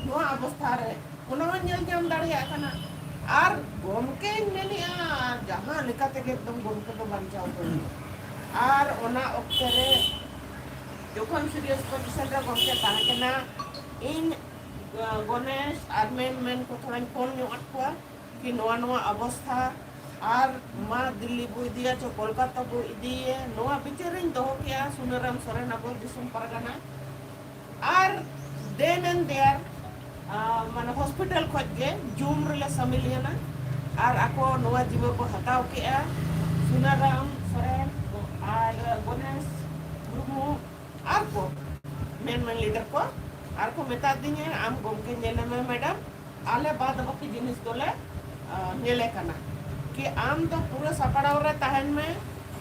ᱱᱚᱣᱟ ᱚᱵᱚᱥᱛᱷᱟ ᱨᱮ ᱚᱱᱟ ᱦᱚᱸ ᱧᱮᱞ ᱧᱟᱢ ᱫᱟᱲᱮᱭᱟᱜ ᱠᱟᱱᱟ᱾ ᱟᱨ ᱜᱚᱢᱠᱮᱧ ᱢᱮᱱᱮᱜᱼᱟ, ᱡᱟᱦᱟᱸ ᱞᱮᱠᱟ ᱛᱮᱜᱮ ᱮᱠᱫᱚᱢ ᱜᱚᱢᱠᱮ ᱫᱚ ᱵᱟᱧᱪᱟᱣ ᱠᱚ ᱦᱩᱭᱩᱜᱼᱟ᱾ ᱟᱨ ᱚᱱᱟ ᱚᱠᱛᱮ ᱨᱮ ᱡᱚᱠᱷᱚᱱ ᱥᱤᱨᱤᱭᱟᱥ ᱯᱚᱡᱤᱥᱚᱱ ᱨᱮ ᱜᱚᱢᱠᱮ ᱛᱟᱦᱮᱸ ᱠᱟᱱᱟ, ᱤᱧ, ᱜᱚ-, ᱜᱚᱱᱮᱥ ᱟᱨ ᱢᱮᱱ, ᱢᱮᱱ ᱠᱚ ᱛᱷᱚᱲᱟᱧ ᱯᱷᱳᱱ ᱧᱚᱜ ᱟᱫ ᱠᱚᱣᱟ ᱠᱤ ᱱᱚᱣᱟ, ᱱᱚᱣᱟ ᱚᱵᱚᱥᱛᱷᱟ, ᱟᱨ ᱢᱟ ᱫᱤᱞᱞᱤ ᱵᱚ ᱤᱫᱤᱭᱟ ᱪᱚ ᱠᱳᱞᱠᱟᱛᱟ ᱵᱚ ᱤᱫᱤᱭᱮ, ᱱᱚᱣᱟ ᱵᱤᱪᱟᱹᱨᱤᱧ ᱫᱚᱦᱚ ᱠᱮᱜᱼᱟ ᱥᱩᱱᱟᱹᱨᱟᱢ ᱥᱚᱨᱮᱱ ᱟᱵᱚ ᱫᱤᱥᱚᱢ ᱯᱟᱨᱜᱟᱱᱟ᱾ ᱟᱨ then and there, ᱟ, ᱢᱟᱱᱮ ᱦᱚᱥᱯᱤᱴᱟᱞ ᱠᱷᱚᱡ ᱜᱮ ᱡᱩᱢ ᱨᱮᱞᱮ ᱥᱟᱢᱤᱞ ᱮᱱᱟ᱾ ᱟᱨ ᱟᱠᱚ ᱱᱚᱣᱟ ᱡᱤᱢᱟᱹ ᱠᱚ ᱦᱟᱛᱟᱣ ᱠᱮᱜᱼᱟ, ᱥᱩᱱᱟᱨᱟᱢ ᱥᱚᱨᱮᱱ ᱟᱨ ᱜᱚᱱᱮᱥ ᱢᱩᱨᱢᱩ ᱟᱨ ᱠᱚ ᱢᱮᱱ ᱢᱮᱱ ᱞᱤᱰᱟᱨ ᱠᱚ, ᱟᱨ ᱠᱚ ᱢᱮᱛᱟ ᱫᱤᱧᱟ, "ᱟᱢ ᱜᱚᱢᱠᱮ ᱧᱮᱞᱮ ᱢᱮ ᱢᱮᱰᱟᱢ, ᱟᱞᱮ ᱵᱟᱫ ᱵᱟᱹᱠᱤ ᱡᱤᱱᱤᱥ ᱫᱚᱞᱮ, ᱟ, ᱧᱮᱞᱮ ᱠᱟᱱᱟ ᱠᱤ ᱟᱢ ᱫᱚ ᱯᱩᱨᱟᱹ ᱥᱟᱯᱲᱟᱣ ᱨᱮ ᱛᱟᱦᱮᱱ ᱢᱮ,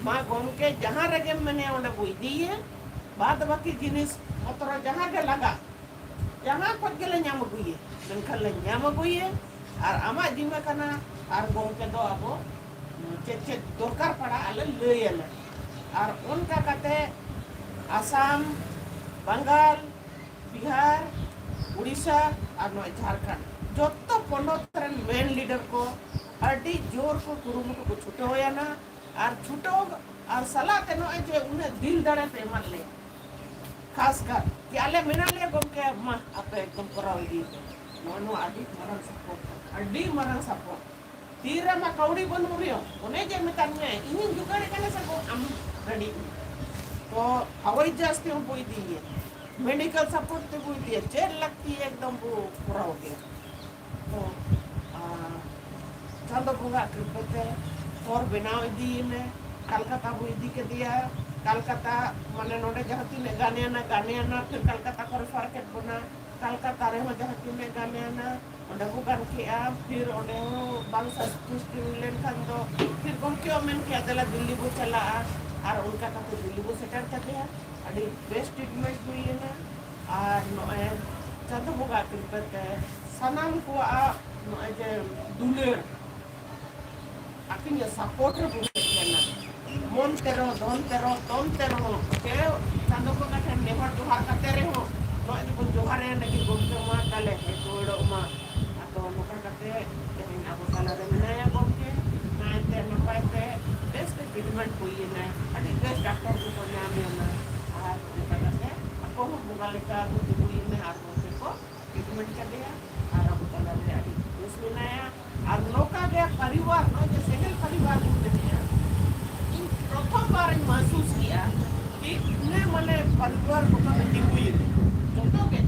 ᱢᱟ ᱜᱚᱢᱠᱮ ᱡᱟᱦᱟᱸ ᱨᱮᱜᱮᱢ ᱢᱮᱱᱮ ᱚᱸᱰᱮ ᱵᱚ ᱤᱫᱤᱭᱮ, ᱵᱟᱫ ᱵᱟᱹᱠᱤ ᱡᱤᱱᱤᱥ ᱯᱚᱛᱨᱚ ᱡᱟᱦᱟᱸ ᱜᱮ ᱞᱟᱜᱟᱜ, ᱡᱟᱦᱟᱸ ᱠᱷᱚᱡ ᱜᱮᱞᱮ ᱧᱟᱢ ᱟᱹᱜᱩᱭᱮ, ᱢᱮᱱᱠᱷᱟᱱ ᱞᱮ ᱧᱟᱢ ᱟᱹᱜᱩᱭᱮ, ᱟᱨ ᱟᱢᱟᱜ ᱡᱤᱢᱟᱹ ᱠᱟᱱᱟ, ᱟᱨ ᱜᱚᱢᱠᱮ ᱫᱚ ᱟᱵᱚ ᱪᱮᱫ ᱪᱮᱫ ᱫᱚᱨᱠᱟᱨ ᱯᱟᱲᱟᱜ ᱟᱞᱮ ᱞᱟᱹᱭ ᱟᱞᱮ᱾" ᱟᱨ ᱚᱱᱠᱟ ᱠᱟᱛᱮ ᱟᱥᱟᱢ, ᱵᱟᱝᱜᱟᱞ, ᱵᱤᱦᱟᱨ, ᱩᱲᱤᱥᱥᱟ ᱟᱨ ᱱᱚᱜᱼᱚᱭ ᱡᱷᱟᱲᱠᱷᱚᱸᱰ, ᱡᱚᱛᱚ ᱯᱚᱱᱚᱛ ᱨᱮᱱ ᱢᱮᱱ ᱞᱤᱰᱟᱨ ᱠᱚ ᱟᱹᱰᱤ ᱡᱳᱨ ᱠᱚ ᱠᱩᱨᱩᱢᱩᱴᱩ ᱠᱚ ᱪᱷᱩᱴᱟᱹᱣ ᱮᱱᱟ᱾ ᱟᱨ ᱪᱷᱩᱴᱟᱹᱣ ᱟᱨ ᱥᱟᱞᱟᱜ ᱛᱮ ᱱᱚᱜᱼᱚᱭ ᱡᱮ ᱩᱱᱟᱹᱜ ᱫᱤᱞ ᱫᱟᱲᱮ ᱯᱮ ᱮᱢᱟᱫ ᱞᱮᱭᱟ, ᱠᱷᱟᱥ ᱠᱟᱨ ᱠᱤ ᱟᱞᱮ ᱢᱮᱱᱟᱜ ᱞᱮᱭᱟ ᱜᱚᱢᱠᱮ, ᱢᱟ ᱟᱯᱮ ᱮᱠᱫᱚᱢ ᱠᱚᱨᱟᱣ ᱤᱫᱤ ᱯᱮ᱾ ᱱᱚᱣᱟ, ᱱᱚᱣᱟ ᱟᱹᱰᱤ ᱢᱟᱨᱟᱝ ᱥᱟᱯᱳᱨᱴ, ᱟᱹᱰᱤ ᱢᱟᱨᱟᱝ ᱥᱟᱯᱳᱨᱴ᱾ ᱛᱤᱨᱮ ᱢᱟ ᱠᱟᱹᱣᱰᱤ ᱵᱟᱹᱱᱩᱜ ᱨᱮᱦᱚᱸ, ᱚᱱᱮ ᱡᱮ ᱢᱮᱛᱟᱫ ᱢᱮᱭᱟ, ᱤᱧᱤᱧ ᱡᱚᱜᱟᱲᱮ ᱠᱟᱱᱟ ᱥᱮ ᱜᱚ-, ᱟᱢ ᱨᱮᱰᱤ ᱢᱮ᱾ ᱛᱚ ᱦᱟᱣᱟᱭ ᱡᱟᱦᱟᱡᱽ ᱛᱮᱦᱚᱸ ᱵᱚ ᱤᱫᱤᱭᱮᱭᱟ, ᱢᱮᱰᱤᱠᱮᱞ ᱥᱟᱯᱳᱨᱴ ᱛᱮᱵᱚ ᱤᱫᱤᱭᱟ, ᱪᱮᱫ ᱞᱟᱹᱠᱛᱤ ᱮᱠᱫᱚᱢ ᱵᱚ ᱠᱚᱨᱟᱣ ᱜᱮᱭᱟ᱾ ᱛᱚ, ᱟᱨ ᱪᱟᱸᱫᱚ ᱵᱚᱸᱜᱟ ᱠᱨᱤᱯᱟᱹᱛᱮ ᱦᱚᱨ ᱵᱮᱱᱟᱣ ᱤᱫᱤᱭᱮᱱᱟ᱾ ᱠᱟᱞᱠᱟᱛᱟ ᱵᱚ ᱤᱫᱤ ᱠᱮᱫᱮᱭᱟ᱾ ᱠᱟᱞᱠᱟᱛᱟ, ᱢᱟᱱᱮ, ᱱᱚᱰᱮ ᱡᱟᱦᱟᱸ ᱛᱤᱱᱟᱹᱜ ᱜᱟᱱᱮᱱᱟ, ᱜᱟᱱᱮᱱᱟ, ᱯᱷᱤᱨ ᱠᱟᱞᱠᱟᱛᱟ ᱠᱚ ᱨᱮᱯᱷᱟᱨ ᱠᱮᱫ ᱵᱚᱱᱟ᱾ ᱠᱟᱞᱠᱟᱛᱟ ᱨᱮᱦᱚᱸ ᱡᱟᱦᱟᱸ ᱛᱤᱱᱟᱹᱜ ᱜᱟᱱᱮᱱᱟ, ᱚᱸᱰᱮ ᱵᱚ ᱜᱟᱱ ᱠᱮᱜᱼᱟ᱾ ᱯᱷᱤᱨ ᱚᱸᱰᱮ ᱦᱚᱸ ᱵᱟᱝ ᱥᱟᱠᱥᱮᱥᱯᱷᱩᱞ ᱞᱮᱱᱠᱷᱟᱱ ᱫᱚ, ᱯᱷᱤᱨ ᱜᱚᱢᱠᱮ ᱦᱚᱸ ᱢᱮᱱ ᱠᱮᱜᱼᱟ, "ᱫᱮᱞᱟ ᱫᱤᱞᱞᱤ ᱵᱚ ᱪᱟᱞᱟᱜᱼᱟ", ᱟᱨ ᱚᱱᱠᱟ ᱠᱟᱛᱮ ᱫᱤᱞᱞᱤ ᱵᱚ ᱥᱮᱴᱮᱨ ᱠᱮᱫᱮᱭᱟ᱾ ᱟᱹᱰᱤ ᱵᱮᱥ ᱴᱨᱤᱴᱢᱮᱱᱴ ᱦᱩᱭ ᱮᱱᱟ᱾ ᱟᱨ ᱱᱚᱜᱼᱚᱭ ᱪᱟᱸᱫᱚ ᱵᱚᱸᱜᱟ ᱠᱨᱤᱯᱟᱹᱛᱮ ᱥᱟᱱᱟᱢ ᱠᱚᱣᱟᱜ ᱱᱚᱜᱼᱚᱭ ᱡᱮ ᱫᱩᱞᱟᱹᱲ, ᱟᱹᱠᱤᱱᱟᱜ ᱥᱟᱯᱳᱨᱴ ᱨᱮ ᱵᱚᱱ ᱦᱮᱡ ᱞᱮᱱᱟ᱾ ᱢᱚᱱ ᱛᱮ ᱨᱮᱦᱚᱸ, ᱫᱷᱚᱱ ᱛᱮ ᱨᱮᱦᱚᱸ, ᱛᱚᱱ ᱛᱮ ᱨᱮᱦᱚᱸ, ᱡᱮ ᱪᱟᱸᱫᱚ ᱵᱚᱸᱜᱟ ᱴᱷᱮᱱ ᱱᱮᱦᱚᱨ ᱡᱚᱦᱟᱨ ᱠᱟᱛᱮ ᱨᱮᱦᱚᱸ, ᱱᱚᱜᱼᱚᱭ ᱡᱮᱵᱚᱱ ᱡᱚᱦᱟᱨ ᱮᱱ ᱞᱟᱹᱜᱤᱫ ᱜᱚᱢᱠᱮ ᱢᱟ ᱛᱟᱞᱮ ᱦᱮᱡ ᱨᱩᱣᱟᱹᱲᱚᱜ ᱢᱟ᱾ ᱟᱫᱚ ᱱᱚᱝᱠᱟ ᱠᱟᱛᱮ ᱛᱮᱦᱮᱧ ᱟᱵᱚ ᱛᱟᱞᱟᱨᱮ ᱢᱮᱱᱟᱭᱟ ᱜᱚᱢᱠᱮ, ᱱᱟᱭᱛᱮ ᱱᱟᱯᱟᱭ ᱛᱮ ᱵᱮᱥ ᱛᱮ ᱴᱨᱤᱴᱢᱮᱱᱴ ᱦᱩᱭᱮᱱᱟ, ᱟᱹᱰᱤ ᱵᱮᱥ ᱰᱟᱠᱛᱟᱨ ᱠᱚᱠᱚ ᱧᱟᱢ ᱮᱱᱟ᱾ ᱟᱨ ᱚᱱᱠᱟ ᱠᱟᱛᱮ ᱟᱠᱚ ᱦᱚᱸ ᱵᱚᱸᱜᱟ ᱞᱮᱠᱟ ᱠᱚ ᱛᱤᱸᱜᱩᱭᱮᱱᱟ ᱟᱨ ᱜᱚᱢᱠᱮ ᱠᱚ ᱴᱨᱤᱴᱢᱮᱱᱴ ᱠᱮᱫᱮᱭᱟ᱾ ᱟᱨ ᱟᱵᱚ ᱛᱟᱞᱟᱨᱮ ᱟᱹᱰᱤ ᱵᱮᱥ ᱢᱮᱱᱟᱭᱟ᱾ ᱟᱨ ᱱᱚᱝᱠᱟ ᱜᱮ ᱯᱚᱨᱤᱵᱟᱨ, ᱱᱚᱜᱼᱚᱭ ᱡᱮ ᱥᱮᱸᱜᱮᱞ ᱯᱚᱨᱤᱵᱟᱨ ᱵᱚᱱ ᱢᱮᱱᱮᱜᱼᱟ, ᱤᱧ ᱯᱨᱚᱛᱷᱚᱢ ᱵᱟᱨ ᱤᱧ ᱢᱟᱦᱥᱩᱥ ᱠᱮᱜᱼᱟ ᱠᱤ ᱤᱱᱟᱹ ᱢᱟᱱᱮ ᱯᱚᱨᱤᱵᱟᱨ ᱱᱚᱝᱠᱟ ᱠᱚ ᱛᱤᱸᱜᱩᱭᱮᱱᱟ᱾ ᱡᱚᱛᱚ ᱜᱮ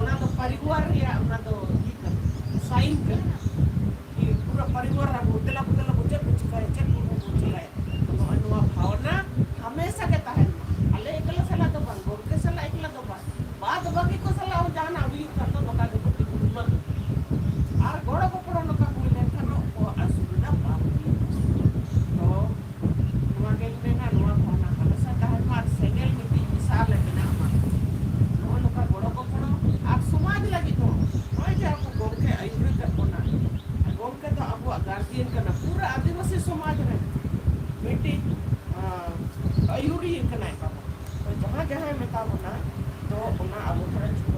ᱚᱱᱟ ᱫᱚ ᱯᱚᱨᱤᱵᱟᱨ ᱨᱮᱭᱟᱜ ᱚᱱᱟ ᱫᱚ ᱤᱭᱟᱹ ᱠᱟᱱᱟ, ᱥᱟᱭᱤᱱ ᱠᱟᱱᱟ᱾ ᱯᱩᱨᱟᱹ ᱯᱚᱨᱤᱵᱟᱨ ᱟᱵᱚ ᱫᱮᱞᱟ ᱵᱚ ᱫᱮᱞᱟ ᱵᱚ ᱪᱮᱫ ᱵᱚ ᱪᱤᱠᱟᱹᱭᱟ, ᱪᱮᱫ ᱵᱚ ᱵᱚ ᱪᱤᱠᱟᱹᱭᱟ᱾ ᱛᱚ ᱱᱚᱜᱼᱚᱭ ᱱᱚᱣᱟ ᱵᱷᱟᱣᱱᱟ ᱦᱟᱢᱮᱥᱟ ᱜᱮ ᱛᱟᱦᱮᱱ ᱢᱟ᱾ ᱟᱞᱮ ᱮᱠᱞᱟ ᱥᱟᱞᱟᱜ ᱫᱚ ᱵᱟᱝ, ᱜᱚᱢᱠᱮ ᱥᱟᱞᱟᱜ ᱮᱠᱞᱟ ᱫᱚ ᱵᱟᱝ, ᱵᱟᱫ ᱵᱟᱹᱠᱤ ᱠᱚ ᱥᱟᱞᱟᱜ ᱦᱚᱸ ᱡᱟᱦᱟᱱᱟᱜ ᱦᱩᱭᱩᱜ ᱠᱷᱟᱱ ᱫᱚ ᱱᱚᱝᱠᱟ ᱜᱮᱵᱚ ᱛᱤᱸᱜᱩᱱ ᱢᱟ᱾ ᱟᱨ ᱜᱚᱲᱚ ᱜᱚᱯᱚᱲᱚ ᱱᱚᱝᱠᱟ ᱦᱩᱭ ᱞᱮᱱᱠᱷᱟᱱ ᱚᱠᱚᱭᱟᱜ ᱚᱥᱩᱵᱤᱫᱷᱟ ᱵᱟᱝ ᱦᱩᱭᱩᱜᱼᱟ᱾ ᱛᱚ ᱱᱚᱣᱟ ᱜᱮᱧ ᱢᱮᱱᱟ, ᱱᱚᱣᱟ ᱵᱷᱟᱣᱱᱟ ᱦᱟᱢᱮᱥᱟ ᱛᱟᱦᱮᱱ ᱢᱟ ᱟᱨ ᱥᱮᱸᱜᱮᱞ ᱢᱤᱫᱴᱤᱡ ᱢᱮᱥᱟ ᱞᱮ ᱵᱮᱱᱟᱜ ᱢᱟ᱾ ᱱᱚᱜᱼᱚ ᱱᱚᱝᱠᱟ ᱜᱚᱲᱚ ᱜᱚᱯᱚᱲᱚ ᱟᱨ ᱥᱚᱢᱟᱡᱽ ᱞᱟᱹᱜᱤᱫ ᱦᱚᱸ ᱱᱚᱜᱼᱚᱭ ᱡᱮ ᱟᱵᱚ ᱜᱚᱢᱠᱮ ᱟᱹᱭᱩᱨᱮ ᱠᱟᱜ ᱵᱚᱱᱟ, ᱜᱚᱢᱠᱮ ᱫᱚ ᱟᱵᱚᱣᱟᱜ ᱜᱟᱨᱡᱤᱭᱟᱱ ᱠᱟᱱᱟ, ᱯᱩᱨᱟᱹ ᱟᱹᱫᱤᱵᱟᱹᱥᱤ ᱥᱚᱢᱟᱡᱽ ᱨᱮᱱ ᱢᱤᱫᱴᱤᱡ, ᱟᱸ, ᱟᱹᱭᱩᱨᱤᱭᱟᱹ ᱠᱟᱱᱟᱭ ᱛᱟᱵᱚᱱ᱾ ᱛᱚ ᱡᱟᱦᱟᱸ ᱡᱟᱦᱟᱸᱭ ᱢᱮᱛᱟ ᱵᱚᱱᱟ, ᱛᱚ ᱚᱱᱟ ᱟᱵᱚ ᱛᱷᱚᱲᱟ ᱪᱷᱩᱴᱟᱹ